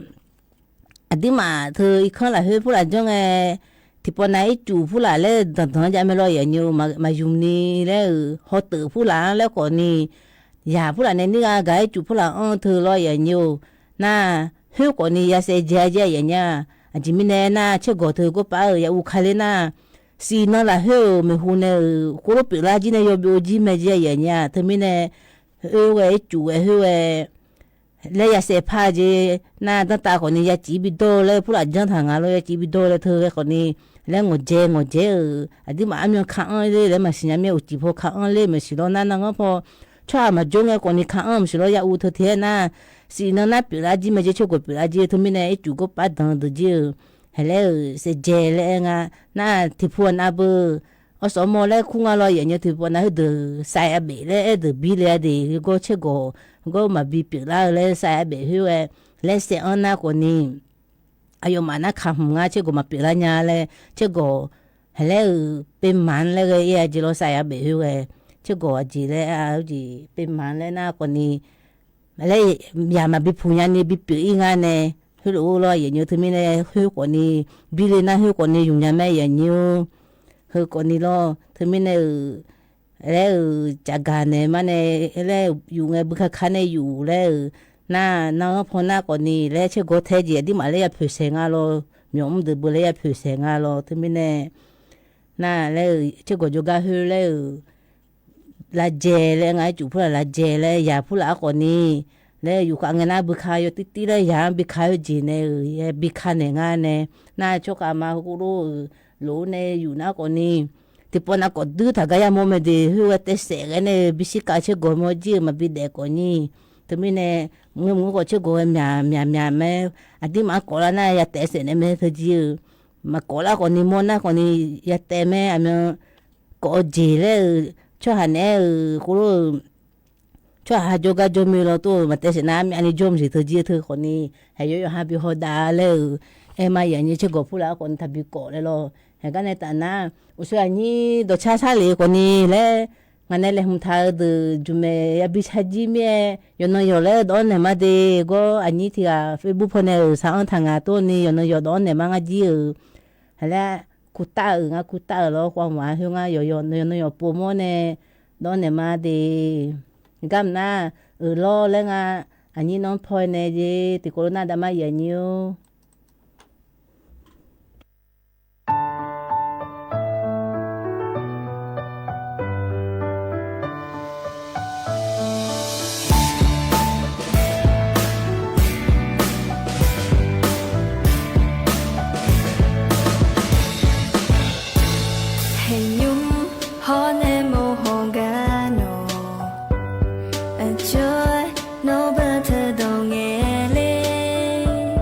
aqduimaf teu irkanr lafkhoer purlaf janr ngae, tiqpawf nav ircuf purlaf laer danqdanq-anr jav mae lawr yaf aqnyir-or. Maqymq ni laer-euq hawteuf purlaf-anr laer khawf ni, yaq purlaf nae nir gha gaq ircuf purlaf-anr teu lawr yaf aqnyir-or. Nar, khoer khawf ni ya saev jae jae yaf aqnyir-aq. Aqjeq mirnae nar, caergawq teu gawrpav-euq ya uv ka ler nar, siqnan lafkhoer-euq maeqhu nae-euq khoerlof pyeuflar jir nae yawbyov jir mae jae yaf aqnyir-aq. Teumirnae, oer ghae ircuf ghae khoer ghae laer ya saev par jeq. Nar, danrtav khawf ni ya cif bidawr laer purlaf janr taq nga lawr, ya cif bidawr laer teu ghae khawf ni, laer ngawqdzae ngawqdzae-euq aqduimaf armyan ka-anr ler laer maqsiq nya mir-aer, uqcif paw ka-anr ler maqsiq lawr, nar nanganr paw tsawrhaq maqjawr ngae khawf ni ka-anr maqsiq lawr, ya uv teu tiq-aer nar, siqnan nar pyeuflar jir mae jeq, caergawq pyeuflar jir teumirnae ircuf gawrpav danq deuq jir-euq, haeq laer-euq saevdzae laer aer nga. Nar, tiqpov aqnav beu, awrsawq mawr laer kur nga lawr yaf aqnyir-or. Tiqpov aqnav heudeuq saev ya bef laer aer deuq bi le-a de, gawr caergawq, gawr maqbi pyeuflar-eu laer saev ya bef khoer ghae, laer saev-anr nar khawf ni, aqyawfmaf nar kaq hmq ngar caergawq maqpyeuflar nya laer caergawq, haeq laer-euq pevmaf-anr laer ghae-ir-a jeq lawr, saev ya bef khoer ghae, caergawq aqjeq laer-a jeq pevmaf-anr laer nar khawf ni, laer yaq maqbi puq nya ni bipyeuf-ir ngar nae, khoerlof-or lawr yaf aqnyir-or. Teumirnae khoer khawf ni, bi le nar khoer khawf ni yuf nya mae yaf aqnyir-or. Heu khawf ni lawr, teumirnae-euq, laer-euq cafgaq naeq mar nae, laer yuf ngae bui kaka nae yuf laer-euq, nar nanganr paw nar khawf ni laer caergawq tae jeq aqduimaf laer ya poeq saeq nga lawr, myawq mr deuq beu laer ya poeq saeq nga lawr. Teumirnae, nar laer-euq caergawq jawrgar khoer laer-euq, lavjae laer nga, ircuf purlaf lavjae laer, yaq purlaf-anr khawf ni, laer yufkhav ngae nar bui ka yaw tirtir laer yaq-anr bi ka-eu jeq nae-euq, bi ka naeq nga nae, nar tsawrkhav ma heulof-euq lof-aer nae yuf nar khawf ni, tiqpawf nav kawf duir taq gar yamawr mae de, khoer ghae taev saef ghae nae-eu bishir kav caergawq mawr jir-euq maqbi daef khawf nyir. Teumirnae, mq-eu mq-eu khawf caergawq ghae myaq myaq myaq mae, aqduimaf-anr kawflar nar ya taef saef naeq mae teu jir-eu, maqkawflar khawf ni mawr nar khawf ni ya taef mae, aqmyan kawf-eu jeq laer-euq, tsawrhaq naeq-aer-euq khoerlof-euq, tsawrhaq ha jawrgar jawr moe lawr tov-euq maqtaev saef nar armyavni jawr maqsiq teu jir-eu teu khawf ni, haeq yawr yawqha bi hawdav laer-euq, aer ma yaf aqnyir caergawq purlaf-anr khawf ni taqbi kawf laer lawr. Haeq gar nae taf nar, uqshoe aqnyir dawqcar sharlef khawf ni laer, ngaq nae laeqhmq taq-eu deuq juqmaeq yabi car jir mir-aer, yawqnan yawq laer dawv-anr naeq ma de. Gawr aqnyir tiq ghaq Facebook paw nae-euq sar-anr taq ngaq tov ni yawqnan yawq dawv-anr naeq ma ngar jir-euq, haeq laer kurtav-euq ngar kurtav-euq lawr, khoermaf khoer ngar yawq yawq yawqnan yawq pov mawr nae dawv-anr naeq ma de. Gar mq nar, euq lawr laer nga, aqnyir nanr paw nae jeq tiqkawv lof nar dav mar yaf aqnyir-or. Haeqnymr hawr nae mawr haw gar nawq, aqjox-aer nawr beu teudawq ngae ler.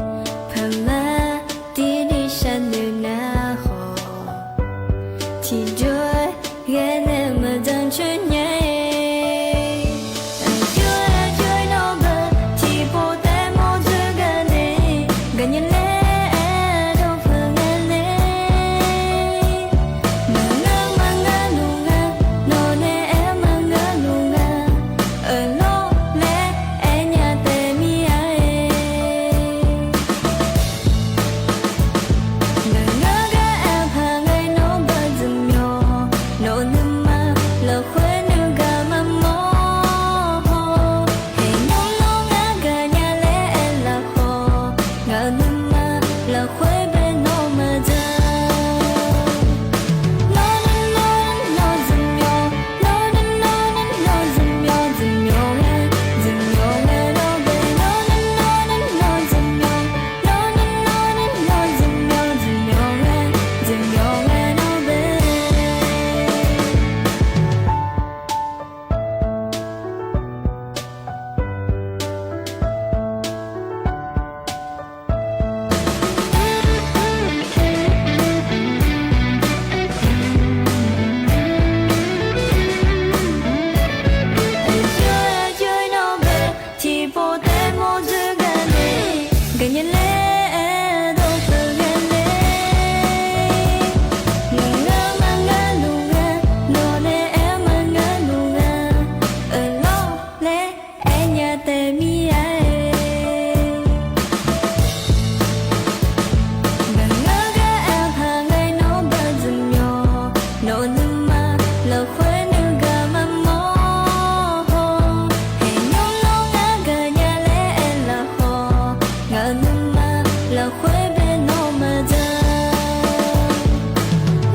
Lafkhoer bae nawr maqdzaq.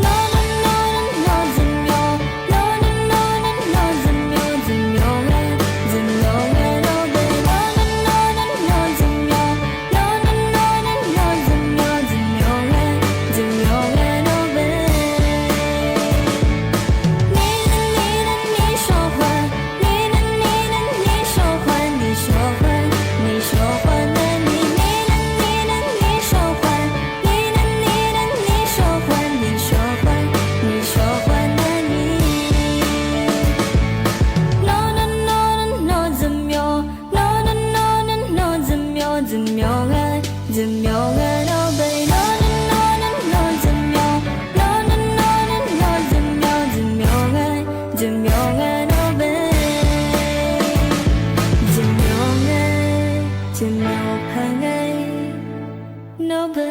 Nawr nawr nawr nawr nawr dzaqmyawf, nawr nawr nawr nawr nawr dzaqmyawf, dzaqmyawf ghae, dzaqmyawf ghae nawr bae, nawr nawr nawr nawr nawr dzaqmyawf, nawr nawr nawr nawr nawr dzaqmyawf, dzaqmyawf ghae, dzaqmyawf ghae nawr bae. Nawr nawr nawr nawr dzaqmyawf, nawr nawr nawr nawr nawr dzaqmyawf, dzaqmyawf ghae, dzaqmyawf ghae nawr bae, nawr nawr nawr nawr dzaqmyawf, nawr nawr nawr nawr nawr dzaqmyawf, dzaqmyawf ghae, dzaqmyawf ghae nawr bae, dzaqmyawf ghae, dzaqmyawf paq ghae nawr bae.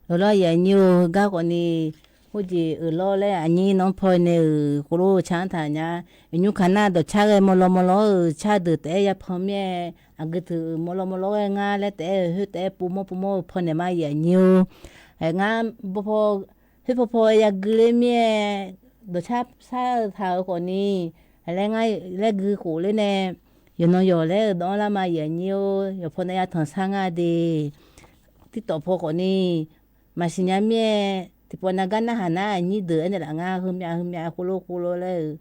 Euqlawr yanyir-eu heugar khawfni, khoerjeq euqlawr laer aqnyir nanr paw nae-euq khoerlof-eu car-anr taq nya. Iqnymr kaq nar dawqcar ghae mawrlawr mawrlawr-euq car deuq taef-aer yapan mir-aer, aqgeu teu mawrlawr mawrlawr ghae ngar laer taef-aer khoer taef-aer pov mawr pov mawr-eu paw naeq ma yanyir-or. Aer ngar bawpaw khoer paw paw yagui ler mir-aer, dawqcar sar-eu taq-euq khawfni, aer laer ngar laer gui khof ler nae, yawqnan yawq laer-euq dawv-anr lar ma yanyir-or. Yawqpaw nae yatanq sar ngar de. Tirtawf paw khawfni maqsiq nya mir-aer, tiqpawf nav gar narhaq nar aqnyir deuq aernaeq laf ngar heumyav heumyav khoerlof khoerlof laer-euq,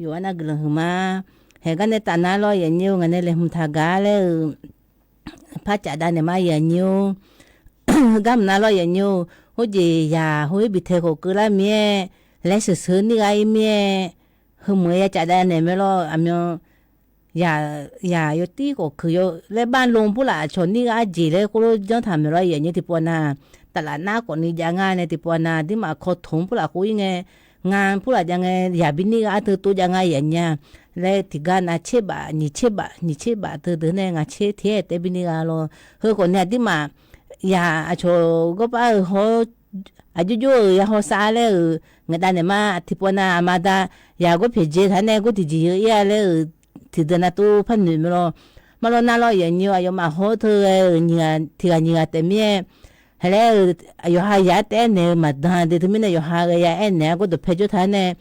yawqha nar guiqlanq huiqma. Haeq gar nae taf nar lawr yanyir-or, ngaq nae laeqhmq taq gaq laer-euq, par caf dav naeq ma yanyir-or. Heugar mq nar lawr yanyir-or, khoerjeq yaq heulof-aer bitaeq khawf keuvlar mir-aer, laer sheuqsheuq nir ghaq ir mir-aer, heumeuq-aer ya caf dav naeq mae lawr aqmyan. Yaq yawtir khawf keuq yaw laer bar lo purlaf cawq nir ghaq arjeq laer khoerlof janr taq maeq lawr yanyir tiqpawf nav, taflaf nar khawfni jav ngar nae tiqpawf nav aqdirmaf kawq tmq purlaf khof ir ngae, nga purlaf jav ngae yaq bi nir ghaq ar teu tov jav ngar yanyir-a. Laer tiqgar nav tserbaf nyiq tserbaf nyiq tserbaf teu deuq nae ngaq tser tiq-aer taef-aer bi nir ghaq lawr. Heu khawfni aqdirmaf yaq aqcawq gawrpar-euq hawr, aqjox jox-euq ya hawsav laer-euq ngaeq dav naeq ma. Tiqpawf nav aqma da yaq gawr pyaeq dzae taq nae gawr tiqjeq-eu ir-a laer-euq, tiqdeuq nav tov par noeq mae lawr. Marlawr nar lawr yanyir-or, aqyawfmaf hawr teu ghae-euq tiq ghaq nyiq ghaq taef mir-aer, haeq laer-euq yawqha yaq-aer taef-aer naeq-eu maqdan de. Teumirnae yawqha ghae ya aer naeq-a gawr dawqpae jawr taq nae,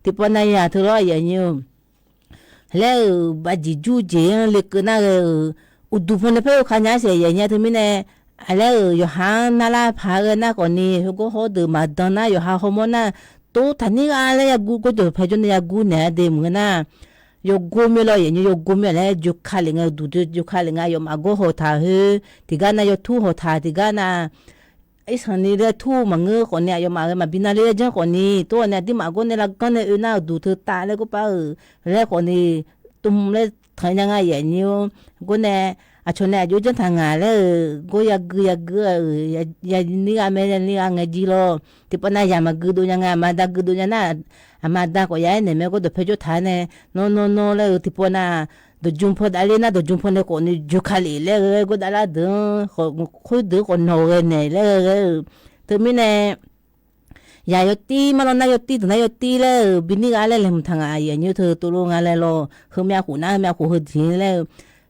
tiqpawf nav yaq teu lawr yanyir-or. Laer-euq baqjeq jur jeq-anr lekeuv nar ghae-euq, uqduq paw nae paer yawkaq nya-aer saef yanyir-a. Teumirnae laer-euq yawqha-anr narlar paq ghae nar khawfni, heugawr hawr deuq maqdan nar yawqha hawmawr nar, tov taq nir ghaq laer yaguv gawr dawqpae jawr nae yaguv naeq-a de mq ghae nar, yawgor mir lawr yanyir-or, yawgor mir-a laer joka lef ngae, uqduq joka lef ngae, aqyawfmaf gawr haw taq khoer tiqgar nav yawtur haw taq tiqgar nav, irsanq ni laer tur maqngeur khawfni, aqyawfmaf ghae maqbi nav le laer janr khawfni, tov-awq nae aqdirmaf gawr nae lavganr nae oe nar uqduq teu tav laer gawrpar-euq laer khawfni, tmq laer tanq nya nga yanyir-or. Gawr nae aqcawq nae aqjox janr taq ngaq laer-euq gawr yagui yagui-euq, ya nir ghaq mae, ya nir ghaq ngae jir lawr. Tiqpawf nav yaq maqgui dov nya ngae, aqma da gui dov nya nar, aqma da khawf ya aer naeq mae gawr dawqpae jawr taq nae, nawr nawr nawr laer-euq tiqpawf nav dawqjmq paw dav ler nar dawqjmq paw nae khawfni joka lef laer ghae gawr dav lar deuq-anr khoer deuq khawf nawq ghae naeq laer ghae ghae-euq. Teumirnae yaq yawtir marlawr nar yawtir deuq nar yawtir laer-euq bi nir ghaq laer laeqhmq taq ngaq yanyir teu tov lor nga laer lawr. Heumyav khof nar heumyav khof heujeq laer-eu,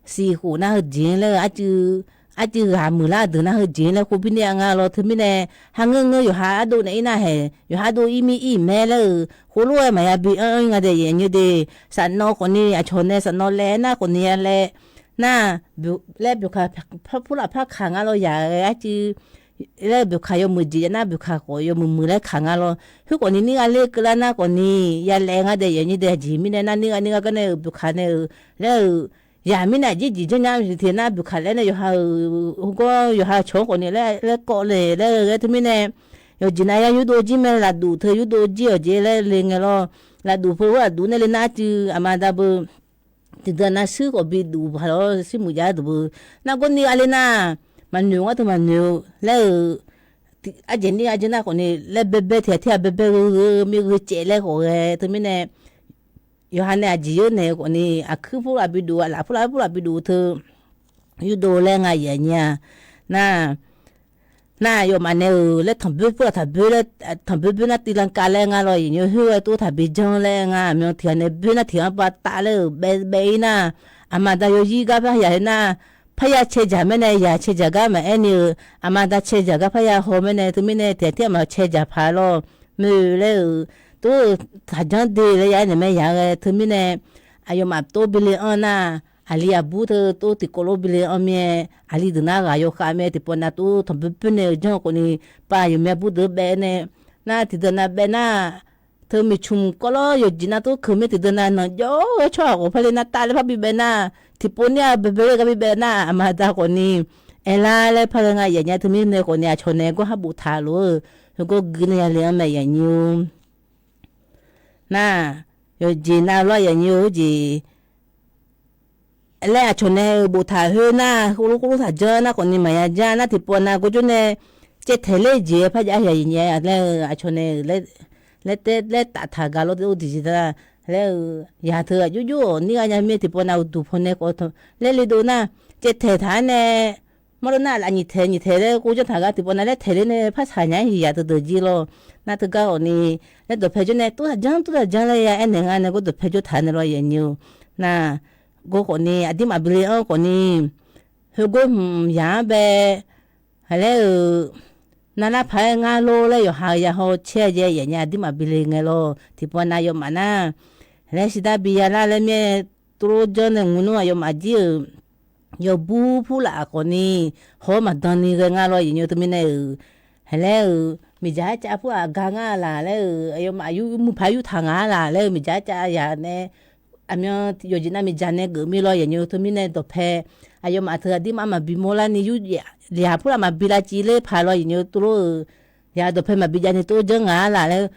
siq khof nar heujeq laer-eu, arcuiv ghaq muiqlar deuq nar heujeq laer khof bi nir-a nga lawr. Teumirnae ha ngeur ngeur yawqha ardov naeq ir nar haeq, yawqha ardov ir mir ir mae laer-euq, khoerlof-aer maqya bi anr anr nga de yanyir de. Safnawv khawfni aqcawq nae safnawv laev nar khawfni ya laev nar, laer boeqkaq purlaf par kaq nga lawr yaq ghae arcuiv laer boeqkaq yawmuiq jeq jav nar boeqkaq khawf yawmuiq muiq laer kaq nga lawr. Khoer khawfni nir ghaq ler keuvlar nar khawfni ya laev nga de yanyir de. Aqjeq mirnae nar nir ghaq nir ghaq gar nae-euq boeqkaq nae-euq laer-euq, yaq mirnae aqjeq jeq janrnya tiq nar boeqkaq laer nae yawqha-euq hugawr yawqha cawq-anr khawfni laer laer kawv le laer ghae ghae teumirnae, yawqjeq nav ya yurdov jir mae lafduq teu yurdov jir-awq jeq laer le ngae lawr. Lafduq peu lafduq nae le nar arcuiv aqma da beu tiqdeuq nav shuir khawf bi duq paq lawr shuir muiq jav duq beu. Nargawr nir ghaq le nar, maqnoeq ngar teu maqnoeq-eu laer-euq, arjeq nir ghaq jeq nar khawfni laer baebae tiq ghaq tiq ghaq baebae gheu gheu mir gheu caev laer khawf ghae teumirnae, yawqha nae aqjeq yeur naeq-eu khawfni aqkuir purlaf bi duq aqlaf purlaf purlaf bi duq teu yurdov laer nga yanyir-a. Nar nar aqyawfmaf nae-euq laer tanqboer purlaf tanqboer laer, tanqboer boer nar tivlanr kav laer nga lawr yanyir khoer ghae tov taq bi janr laer nga aqmyan tiq ghaq nae boer nar tiq ghaq-anr batav laer-euq baebae ir nar, aqma aqda yawzir gar par yaq-eu nar, parya cae dzaq maer nae yaq cae dzaq gar maqaer ni-eu, aqma aqda cae dzaq gar parya haw maer nae teumirnae tiq ghaq tir aqma cae dzaq paq lawr, moe laer-euq, tov-eu taqjanr de laer ya aernaeq mae yaq ghae teumirnae, aqyawfmaf tov bi le anr nar, aqli aqbur teu tov tiqkawv lof bi le anr mae, aqli deuq nar ghaq yawkhav mae tiqpawf nav tov tanqboer boer nae-eu janr khawfni, pav aqyawfmaf bur deuq baev nae, nar tiqdeuq nav baev nar, teu miqcmq kawvlawr yawqjeq nav tov keuq mae tiqdeuq nav nanqjawr-eu tsawrhaq ghawq par le nar tav laer par bi baev nar, tiqpov nar-aq baebae gar bi baev nar, aqma aqda khawfni aerlar laer par ghae nga yaf nya teumirnae khawfni aqcawq nae gawr har boftaq lof-eu, heugawr gui nae yale-anr mae yaf nyi-or. Nar, yawqjeq nav lawr yaf nyi-or jeq laer aqcawq nae-euq boftaq khoer nar, khoerlof khoerlof taqjanr nar khawfni maqya janr nar tiqpawf nav gawrjawr nae caevtaeq ler jeq-aer par jav yaf nyi-a laer-eu aqcawq nae-euq laer taf taq gaq lawr de-or tiqjeq nar, laer-eu yaq teu aqjox jox-awq nir gha nya mir tiqpawf nav uqduq paw nae khawf laer le dov nar, caevtaeq taq-aer nae, marlo nar laf nyiq taeq nyiq taeq laer gawrjawr taq gar tiqpawf nav laer taeq ler nae par saq nya-aer yaq teu deuq jir lawr. Nar teugar khawfni, laer dawqpae jawr nae tov taq janr tov taq janr laer ya aernaeq nga nae gawr dawqpae jawr taq nae lawr yaf nyi-or. Nar, gawr khawfni aqdirmaf bi le anr khawfni, heugawr hmq yaq-anr bae, laer-euq, navlar paq-aer ngar lor laer yawqha-eu yahaw caer-a jae yaf nya aqdirmaf bi le ngae lawr tiqpawf nav yawfmaf nar, laer shidar bi yalar laer mir-aer, tov lof janr nae ngmr nmr aqyawfmaf jir-euq yawbur purlaf khawfni, haw-awr maqdan ni ghae nga lawr yaf nyi-or teumirnae-euq, laer-euq miqdzaq-aer cav purlaf gar ngar laq laer-euq aqyawfmaf yur muiq paq yurtaq ngaq-ar laq laer-euq miqdzaq-aer cav yaq nae, aqmyan yawqjeq nav miqdzaq nae geuf mir lawr yaf nyi-or teumirnae dawqpae, aqyawfmaf teu aqdirmaf maqbi mawrlar ni yur, yaq purlaf maqbi lavciv ler paq lawr yaf nyi-or tov lof-euq, yaq dawqpae maqbi jav ni tov janr ngaq-ar laq laer,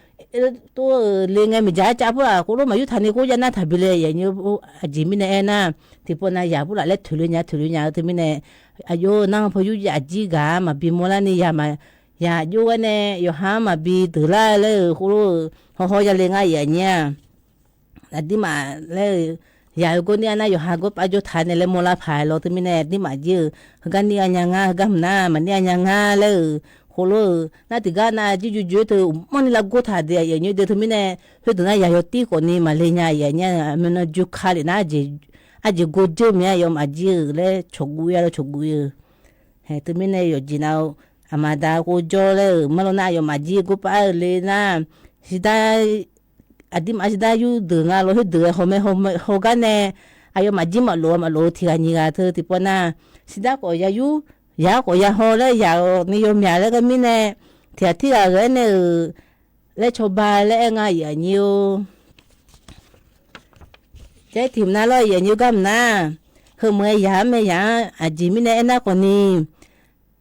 tov-euq le ngae miqdzaq-aer cav purlaf khoerlof maqyur taq ni khoer jav nar taqbi le yaf nyi-or. Aqjeq mirnae aer nar, tiqpawf nav yaq purlaf laer toeq le nya toeq le nya-eu teumirnae, aqjox nar paw yur yaf jir gaq-ar maqbi mawrlar ni yaq, yaq jox ghaer nae yawqha-anr maqbi deuq lar laer-euq khoerlof-euq hawhaw yale ngar yaf nya-a. Aqdirmaf laer-euq, yaq-eu gawr nir-a nar yawqha gawr pav jawr taq nae laer mawrlar paq-aer lawr teumirnae aqdirmaf jir-euq heugar nir gha nya ngar heugar hmq nar maqnir gha nya ngar laer-euq khoerlof-euq nar tiqgar nav jirjoe joe-aer teu uqmanr ni lavgor taq de yaf nyi-or de teumirnae, khoerdeuq nar yaq yawtir khawfni maqle nya yaf nya-a aqmyan nan joe ka lef nar, aqjeq gor dzeur mir-a aqyawfmaf jir-euq laer cawqguv-ir-a lawr cawqguv-ir-eu. Hae teumirnae yawqjeq nav-eu aqma aqda ghovjawr laer-euq marlawr nar aqyawfmaf jir gawr pav-aer-eu le nar, shidar aqdirmaf shidar yurdeuq nga lawr khoerdeuq-aer hawmae haw gar nae, aqyawfmaf jir maqlof-a maqlof-eu tiq ghaq nyiq ghaq teu tiqpawf nar, shidar khawf ya yur, yaq-ar khawf ya haw laer yaq-awq ni yawmyaq laer gar mirnae, tiq ghaq tirghaq ghae-aer nae-euq laer cawba laer aer nga yaf nyi-or. Jaer tiq mq nar lawr yaf nyi-or gar mq nar, heu mq-aer yaq-ar mae yaq-anr aqjeq mirnae aernar khawfni,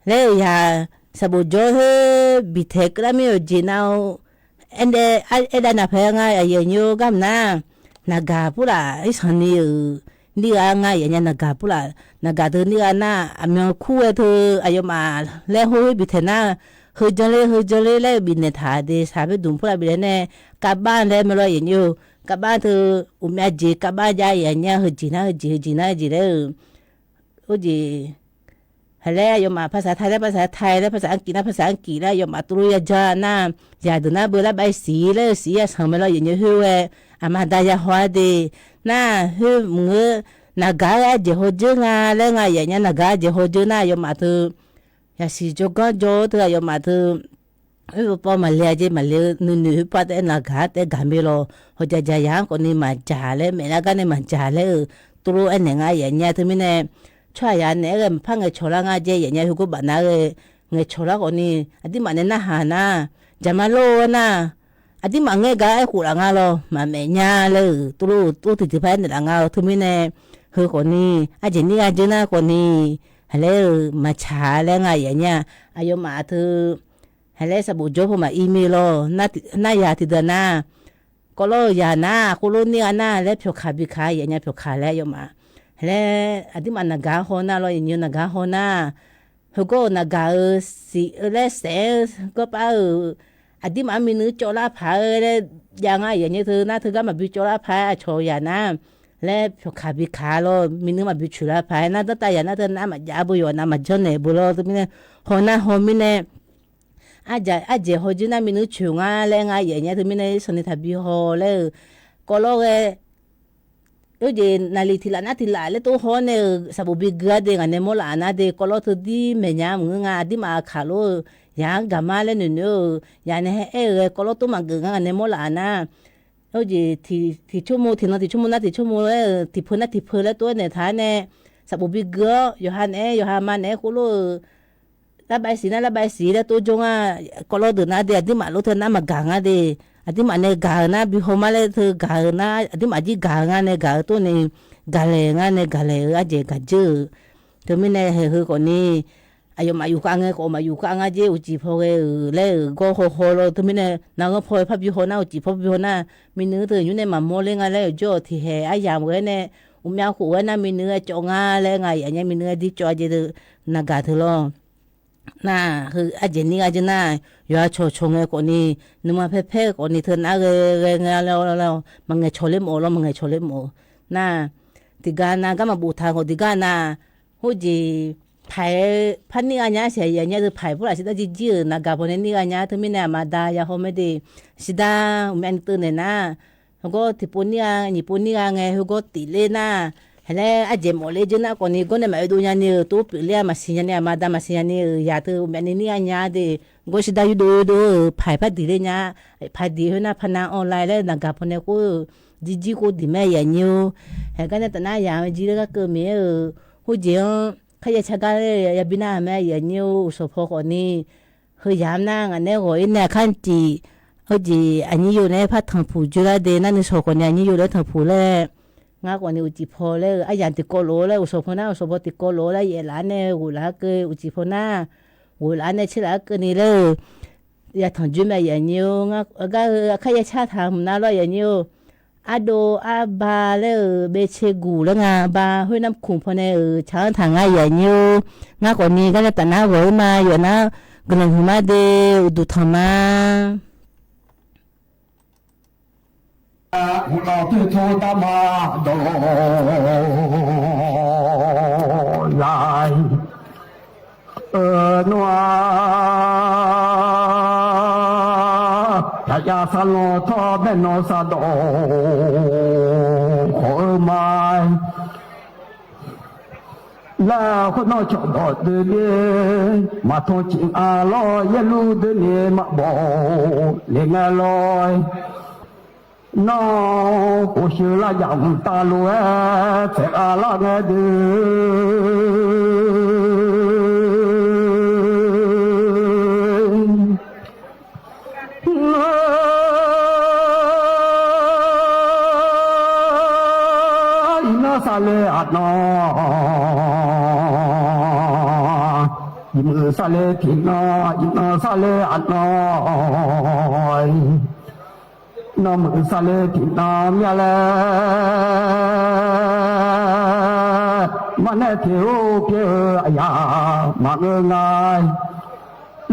laer-euq yaq sanqbof jawr khoer biqtaeq keuvlar mir-euq jeq nav-eu, aernae aer dav naq pae nga yaf nyi-or gar mq nar, naqgaq purlaf irsanq ni-euq nir gha nga yaf nya naqgaq purlaf, naqgaq teu nir gha nar aqmyan kur ghae teu aqyawfmaf laer hawr khoer biqtaeq nar, heu janr ler heu janr ler laer-eu bifnaeq taq de saq paer dmq purlaf bif laer nae, kavbav laer mae lawr yaf nyi-or, kavbav teu uqmyav jeq kavbav jav yaf nya heujeq nar heujeq heujeq nar heujeq laer-euq, or jeq Haqlaer aqyawfmaf ภาษาไทย laer ภาษาไทย laer ภาษาอังกฤษ nar ภาษาอังกฤษ laer aqyawfmaf tov lof ya ja nar, yaq deuq nar beular bav-ir siq laer-eu siq-ir yashanq mae lawr yaf nyi khoer ghae, aqma aqda ya haw-ar de. Nar khoer mq-eu naqgaq-aer ardzaeq hawdzeur nga laer nga yaf nya naqgaq ardzaeq hawdzeur nar aqyawfmaf teu yaqsiq jawrganr jawr-eu teu aqyawfmaf teu, khoer paw paw maqle-a jeq maqle-eu nuinoeq khoer paw taef-aer naqgaq-ar taef-aer gaq mir lawr, hawdzaq dzaq yaq-anr khawfni maqdzaq laer maeqlar gar nae maqdzaq laer-euq tov lof aernaeq nga yaf nya teumirnae, tsawrhaq yaf naeq-aer ghae maqpar ngaeqcawq lar nga jeq yaf nya heugawr baf nar ghae ngaeqcawq lar khawfni, aqdirmaf nae narhaq nar, jaqma lor-eu nar, aqdirmaf ngaer gar aerkhof laf nga lawr maqmaef nya laer-euq tov lof-eu tov tiqdui par aernaeq laf nga-eu teumirnae, heu khawfni, ardzaeq nir gha dzeur nar khawfni, haqlaer-euq maqtsaq laer nga yaf nya, aqyawfmaf teu, haqlaer sanqbof jawr paw maqir mir lawr, nar yaq tiqdui nar, kawvlawr-eu yaq nar khoerlof nir gha nar laer pyawqkaq bi kaq yaf nya pyawqkaq laer aqyawfmaf, haqlaer aqdirmaf naqgaq-ar haw nar lawr yaf nyi naqgaq-ar haw nar, heugawr-euq naqgaq-euq siq-eu laer saef-aer gawrpav-euq, aqdirmaf-anr minui cawvlar paq-aer laer jav nga yaf nya teu nar teugar maqbi cawvlar paq-aer aqcawq yaq nar, laer pyawqkaq bi kaq lawr minui maqbi coeqlar paq-aer nar danrtav yaq nar teu nar maqjav beu yawq nav maqjanr naeq beu lawr teumirnae, haw nar haw mirnae, ardzaeq hawdzeur nar minui coeq nga laer nga yaf nya teumirnae sanqni taqbi haw laer-euq, kawvlawr ghae Oejeq naqliq tiq laf nar tiq laf laer tov haw-awr nae-euq saqbof bi gui-ar de, ngaq nae mawrlaf-a nar de, kawvlawr teu dir maeqnya maqngeur nga, aqdirmaf aqkaq lof-eu yaq-anr gaqmar laer noeqnoeq-eu, yaq nae haer-aer-eu ghae kawvlawr tov maqgeuf nga, ngaq nae mawrlaf-a nar. Oejeq tiq tsawrmo tiq nan tiq tsawrmo nar tiq tsawrmo laer-euq tiq peu nar tiq peu laer tov-aer naeq taq-aer nae, saqbof bi gui-awr yawqha naeq-aer yawqha ma naeq-aer khoerlof-eu, larbav siq nar larbav siq laer tov jawr nga, kawvlawr deuq nar de, aqdirmaf lof teu nar maqgaq nga de, aqdirmaf nae gaq-euq nar bi hawmar laer teu gaq-euq nar, aqdirmaf jir gaq-eu nga nae gaq-eu tov nae, gaqlaeq nga nae gaqlaeq-eu arjaeq gaq dzeur-euq. Teumirnae haeq heu khawfni, aqyawfmaf yufkhav ngae khawf maqyufkhav nga jer, uqcif paw ghae-euq laer-euq gawr hawhaw lawr. Teumirnae naqghanr paw-aer parbi haw nar, uqcif paw parbi haw nar, minui teu nymr nae maqmawr ler nga laer-euq jawr-eu tiq haeq aryamq ghae-aer nae, uqmyav khof ghae nar minui-aer cawv nga laer nga, yaf nya minui-aer dir cawv-a jeq deuq naqgaq teu lawr. Nar, heu arjaeq nir gha jeur nar, yawqha cawqcawq ngae khawfni, nuima paer paer khawfni teu nar ghae ghae ngae lawr, maqngaeq cawq ler mawf-eu lawr, maqngaeq cawq ler mawf-eu. Nar, tiqgar nar garma boftaq khawf tiqgar nar, khoerjeq paiq-aer par nir gha nya-ar siq, yaf nya deuq paiq pur laf siq dar jirjir-euq naqgaq paw nae nir gha nya-ar. Teumirnae aqma da ya haw mae de, siq dar uqmyav ni teunaeq nar, heugawr tiqpov nir gha nyiq pov nir gha ngae heugawr tif ler nar, haeq laer arjaeq mawf ler jeur nar khawfni gawr nae maqoe dov nyani-euq tov pyeuf ler-a maqsiq nyani, aqma da maqsiq nyani-euq yaq teu uqmyav ni nir gha nya-ar de, gawr siq dar yurdov yurdov-euq paiq par diq ler nya-ar. Paiq diq khoer nar par nar online laer naqgaq paw nae khoer-eu jirjir khoer diq mae yaf nyir-or. Haeq gar nae taf nar yaq-anr jir ler gar keuv miq-aer-euq khoerjeq-anr kharyaer car gar ler yabi nar-aq mae yaf nyir-or. Uqshawq paw khawfni, heu yamq nar ngaq naeq-aer ghawq-ir nae aqkar tiq, heujeq aqnyir yo naeq-aer par tanqpuq dzoerlar de nar nuishawq khawfni aqnyir yo naeq-aer tanqpuq laer, ngar khawfni uqcif paw laer-eu aryamq tiqkawv lof-aer laer uqshawq paw nar uqshawq paw tiqkawv lof-aer laer yaef laf-ar nae ghof laf-ar keuv uqcif paw nar, ghof laf-ar nae tser laf-ar keuvni laer-eu, yatanq dzoer mae yaf nyir-or. Ngar gar heu aqkar yaer car taq muiq nar lawr yaf nyir-or. Ardov arba laer-euq bevtser guq laer nga ba khoer nar kuq paw nae-euq tsaq-anr taq ngar yaf nyir-or. Ngar khawfni gar nae taf nar ghawq-ir ma yawf nar guiqlanq huiqma de, uqduq tanq ma. Uqlawq toer tor darma dawq-a, nmr-a, yaqyav sarlanr tawr bae nan sardawq khawf-eu ma. Laer khoernan cawqdawq deuq ler, maqtanq ciq nga lawr yaerlur deuq ni maqbawq le ngae lawr. Nawr, ghofsheu lar jaq mqtav lof-aer tsaeq gha lar ngae deuq. Iqnan sarler aqnan, iqmuiq sarler tiqnan, iqnan sarler aqnan. Nawmuiq sarler tiqnan myav laer, marnae tiq or pyaer-eu aqyaq maqngeur nga.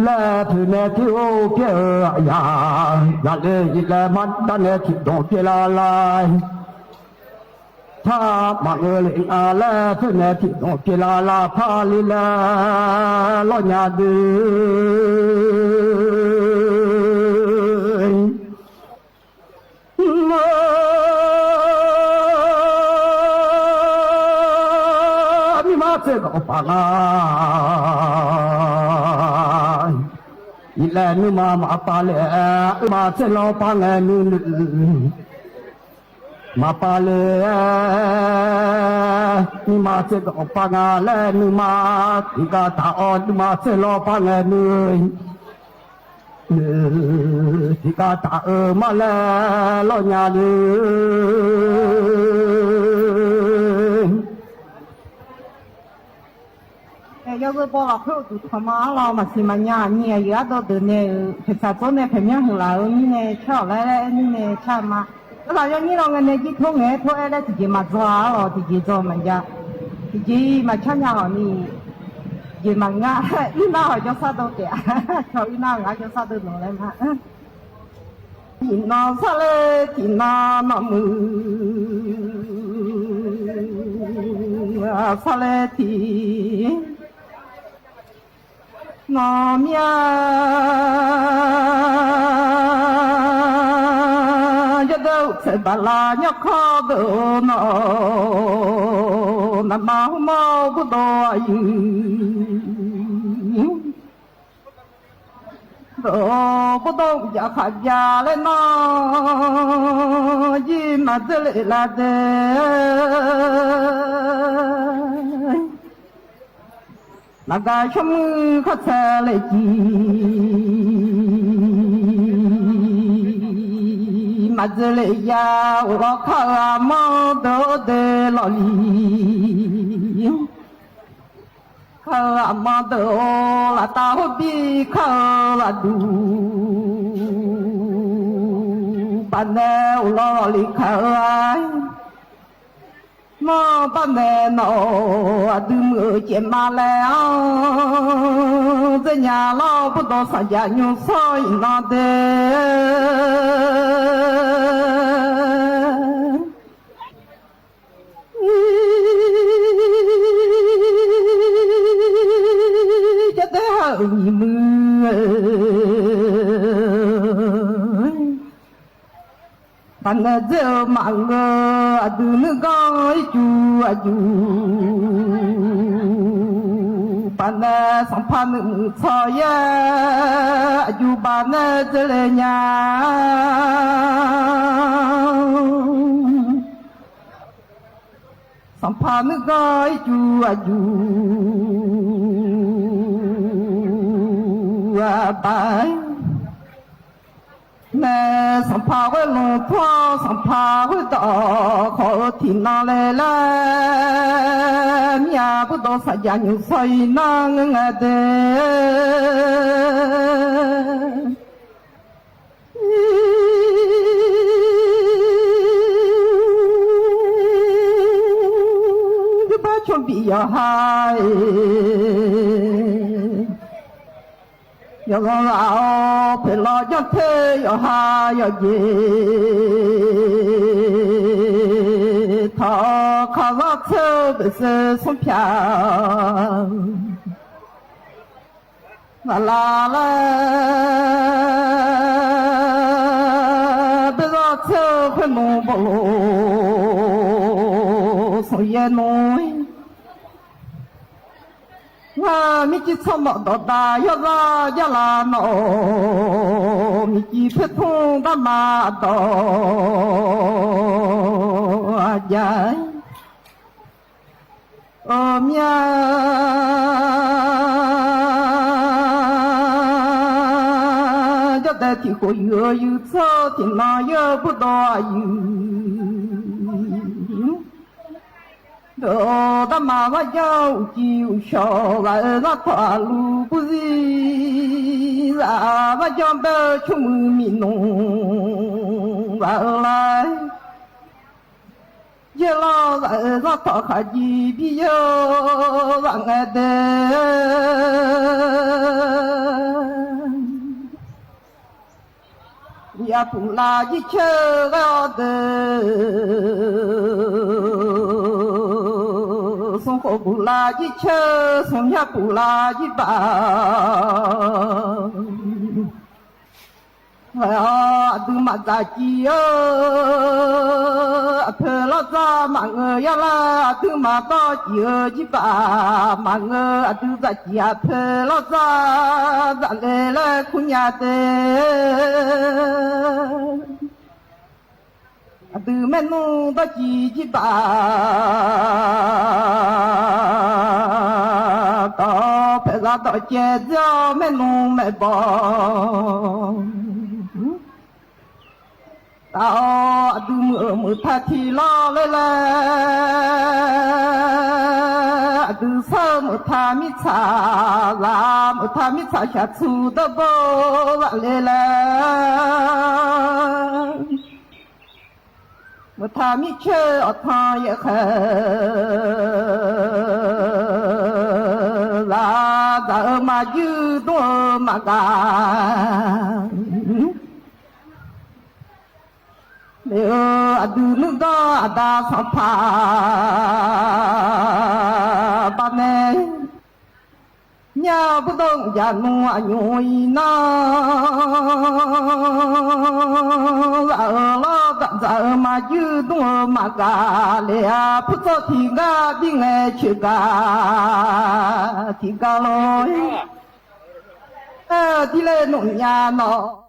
Laer poeqnae tiq or pyaer-eu aqyaq, zaqler iqlaer mardarnae tiqdmq pyaer lar lar. Par maqngeur le nga laer poeqnae tiqdmq pyaer lar lar par le laer lawrnya dui. Nuima tser gawq paq nga. Iqlaer nuima maqpav le-aer, nuima tser lawr par ngae nuinoeq maqpav le-aer, nuima tser gawq paq nga laer nuima tiqgar taq-awr nuima tser lawr par ngae nuinoeq tiqgar taq-eu ma laer lawrnya le. Yawzeu baw lafkhoer uqduq tanq ma-anr lawr maqsiq maqnya aqnyir aqyuif ardawv deuq nae-euq paeqsaq tsawr nae paeqmyanr heuq laf-eu mirnae car-awq laer aer mirnae car-eu ma. Aerlaf yawnyir lawngae nae jir tor ngaeq-aer tor-aer laer tiqjeq maqdzaw-a-ar lawq, tiqjeq dzaw maqjav, tiqjeq maqcar nya hawq ni, jeq maqngar, irnar hawq jawrsar dov taef-a, cawq irnar-euq ngar jawrsar dov nawq laer ma. Tiqnan sarler tiqnan nawmuiq sarler tiq nawmya jawrgar-euq Saeqbaqlav nyarkawr deuq-eu nawq, naqma hmr mawr burdov aqyuif, deuq burdov uqjaf khaqbyav laer nawr, jir maqdzeurle lar de. Naqgaq shawrmuir khartsaev le jiq, maqdzeurle ya, uqlawr kar-eu aqmanr deuq-or de lawq li. Kar-eu aqmanr deuq-or, laftav hawr bi kar-eu lafduq, baqnae uqlawr lawq li kar-eu-a. Manr baqnae nawq-awq, aqdui muiq-eu caev ma laer-anr dzer nya lawr, burdov sanqjaq nymr shawr iqnan de. Jadaer ha-euq nyiqmuiq, baqnae dzer-eu maqngeur, aqdui nuirganr ircuf aqjuq, baqnae sanqpaq nuimuiq tsawryaer, aqjuq baqnae dzerle nya. Sanqpaq nuirganr ircuf aqjuq, aqbaq nae sanqpaq ghoer lmq tor-awr, sanqpaq khoerdawq khawf-eu tiqnan le laer, mir-aq burdov sanqjaq nymr shawr iqnan ngeur ngae de. Jawrbar cawbif yawqha-iq, yawqghaq ghaq-awr poeqlawv janr ter yawqha yawqjeq, tawq-awr kaqzanr tser-eu beqshoeq smr pyaq-eu ghaq laf laer, beqzanr tser-eu khoer nmr bawqlof sanqyaer nmr-ir. Ngar mircir tsawrmawf dawqdav yawrzar jarlaf nawq-awq, miqcif poertmr garma dawq aqjav-aer, aqmya jawrdaef tiq khof yuif-eu yuif tsawr tiqnan yar-eu burdov aqyuif, dawq darma ghar janr uqcif uqshawq ghaq-euq zar tawq aqluf burzir zaf ghar janr bae-eu tsawrmuiq miqnmq ghaq-euq lar, yaerlawr ghaq-euq zar tawq khaqjir bi yaer-eu ghaq ngae de. Yapuq lav jir caer-eu ghae-awr deuq, smq khof buq lav jir caer-eu smq yapuq lav jir baf ghae-awr, aqduimaf dzaq cif-eu aqpoeq lawr dzar maqngeur yar lar, aqduimaf dawr cif-eu jir baf maqngeur, aqdui dzaq cif aqpoeq lawr dzar dzaqle laer kur nya de. Aqdui maernmr dawrciv jir baf dawq paeqzaq dawq caev dzer-awr maernmr maeqbawq taf-awr, aqdui muiq-euq meuq ta tiq lawr ler laer, aqdui sar-eu meuq ta mirtsaq zaq, meuq ta mirtsaq shaqtsuq dawrbo zaqle laer, meuq ta mircoer awqtanq yaef khaeq zaq, zaq-euq maqjuir dmr-eu maqgaq le-eu, aqdui nuiganr aqda sanqpaq baqnae Nya burdawr mqjaq nmr aqnymr-ir nar, zaq-euq lawr dzaq-euq maqjuir dmr-eu maqgaq le-a, purtsawv tiqgar bir ngae coeqgaq tiqgar lor. Dirle nmr nya nawr